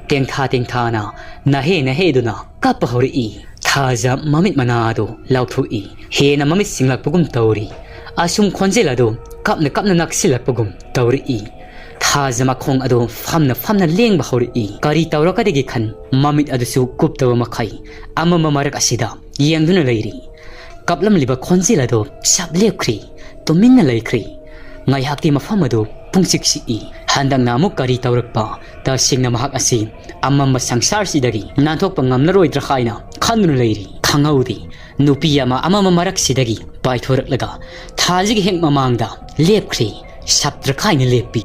ꯇꯦꯡꯊꯥ ꯇꯦꯡꯊꯥꯅ ꯅꯍꯦ ꯅꯍꯦꯗꯨꯅ ꯀꯞꯄ ꯍꯧꯔꯛꯏ꯫ ꯊꯥꯖ ꯃꯃꯤꯠ ꯃꯅꯥ ꯑꯗꯨ ꯂꯥꯎꯊꯣꯛꯏ꯫ ꯍꯦꯟꯅ ꯃꯃꯤꯠ ꯁꯤꯡꯂꯛꯄꯒꯨꯝ ꯇꯧꯔꯤ꯫ ꯑꯁꯨꯝ ꯈꯣꯟꯖꯦꯜ ꯑꯗꯨ ꯀꯞꯅ ꯀꯞꯅ ꯅꯛꯁꯤꯜꯂꯛꯄꯒꯨꯝ ꯇꯧꯔꯛꯏ꯫ ꯊꯥꯖ ꯃꯈꯣꯡ ꯑꯗꯨ ꯐꯝꯅ ꯐꯝꯅ ꯂꯦꯡꯕ ꯍꯧꯔꯛꯏ꯫ ꯀꯔꯤ ꯇꯧꯔꯛꯀꯗꯒꯦ ꯈꯟ ꯃꯃꯤꯠ ꯑꯗꯨꯁꯨ ꯀꯨꯞꯇꯕ ꯃꯈꯩ ꯑꯃꯝꯕ ꯃꯔꯛ ꯑꯁꯤꯗ ꯌꯦꯡꯗꯨꯅ ꯂꯩꯔꯤ꯫ ꯀꯞꯂꯝꯂꯤꯕ ꯈꯣꯟꯖꯦꯜ ꯑꯗꯨ ꯆꯞ ꯂꯦꯞꯈ꯭ꯔꯦ꯫ ꯇꯨꯃꯤꯟꯅ ꯂꯩꯈ꯭ꯔꯦ꯫ ꯉꯥꯏꯍꯥꯛꯇꯤ ꯃꯐꯝ ꯑꯗꯨ ꯄꯨꯡꯆꯤꯛ ꯆꯤꯛꯏ꯫ ꯍꯟꯗꯛꯅ ꯑꯃꯨꯛ ꯀꯔꯤ ꯇꯧꯔꯛꯄ? ꯇꯁꯦꯡꯅ ꯃꯍꯥꯛ ꯑꯁꯤ ꯑꯃꯝꯕ ꯁꯪꯁꯥꯔꯁꯤꯗꯒꯤ ꯅꯥꯟꯊꯣꯛꯄ ꯉꯝꯂꯔꯣꯏꯗ꯭ꯔꯥ ꯍꯥꯏꯅ ꯈꯟꯗꯨꯅ ꯂꯩꯔꯤ꯫ ꯈꯪꯍꯧꯗꯦ꯫ ꯅꯨꯄꯤ ꯑꯃ ꯑꯃꯝꯕ ꯃꯔꯛꯁꯤꯗꯒꯤ ꯄꯥꯏꯊꯣꯔꯛꯂꯒ ꯊꯥꯖꯒꯤ ꯍꯦꯛ ꯃꯃꯥꯡꯗ ꯂꯦꯞꯈ꯭ꯔꯦ꯫ ꯁꯞꯇ꯭ꯔ ꯈꯥꯏꯅ ꯂꯦꯞꯄꯤ꯫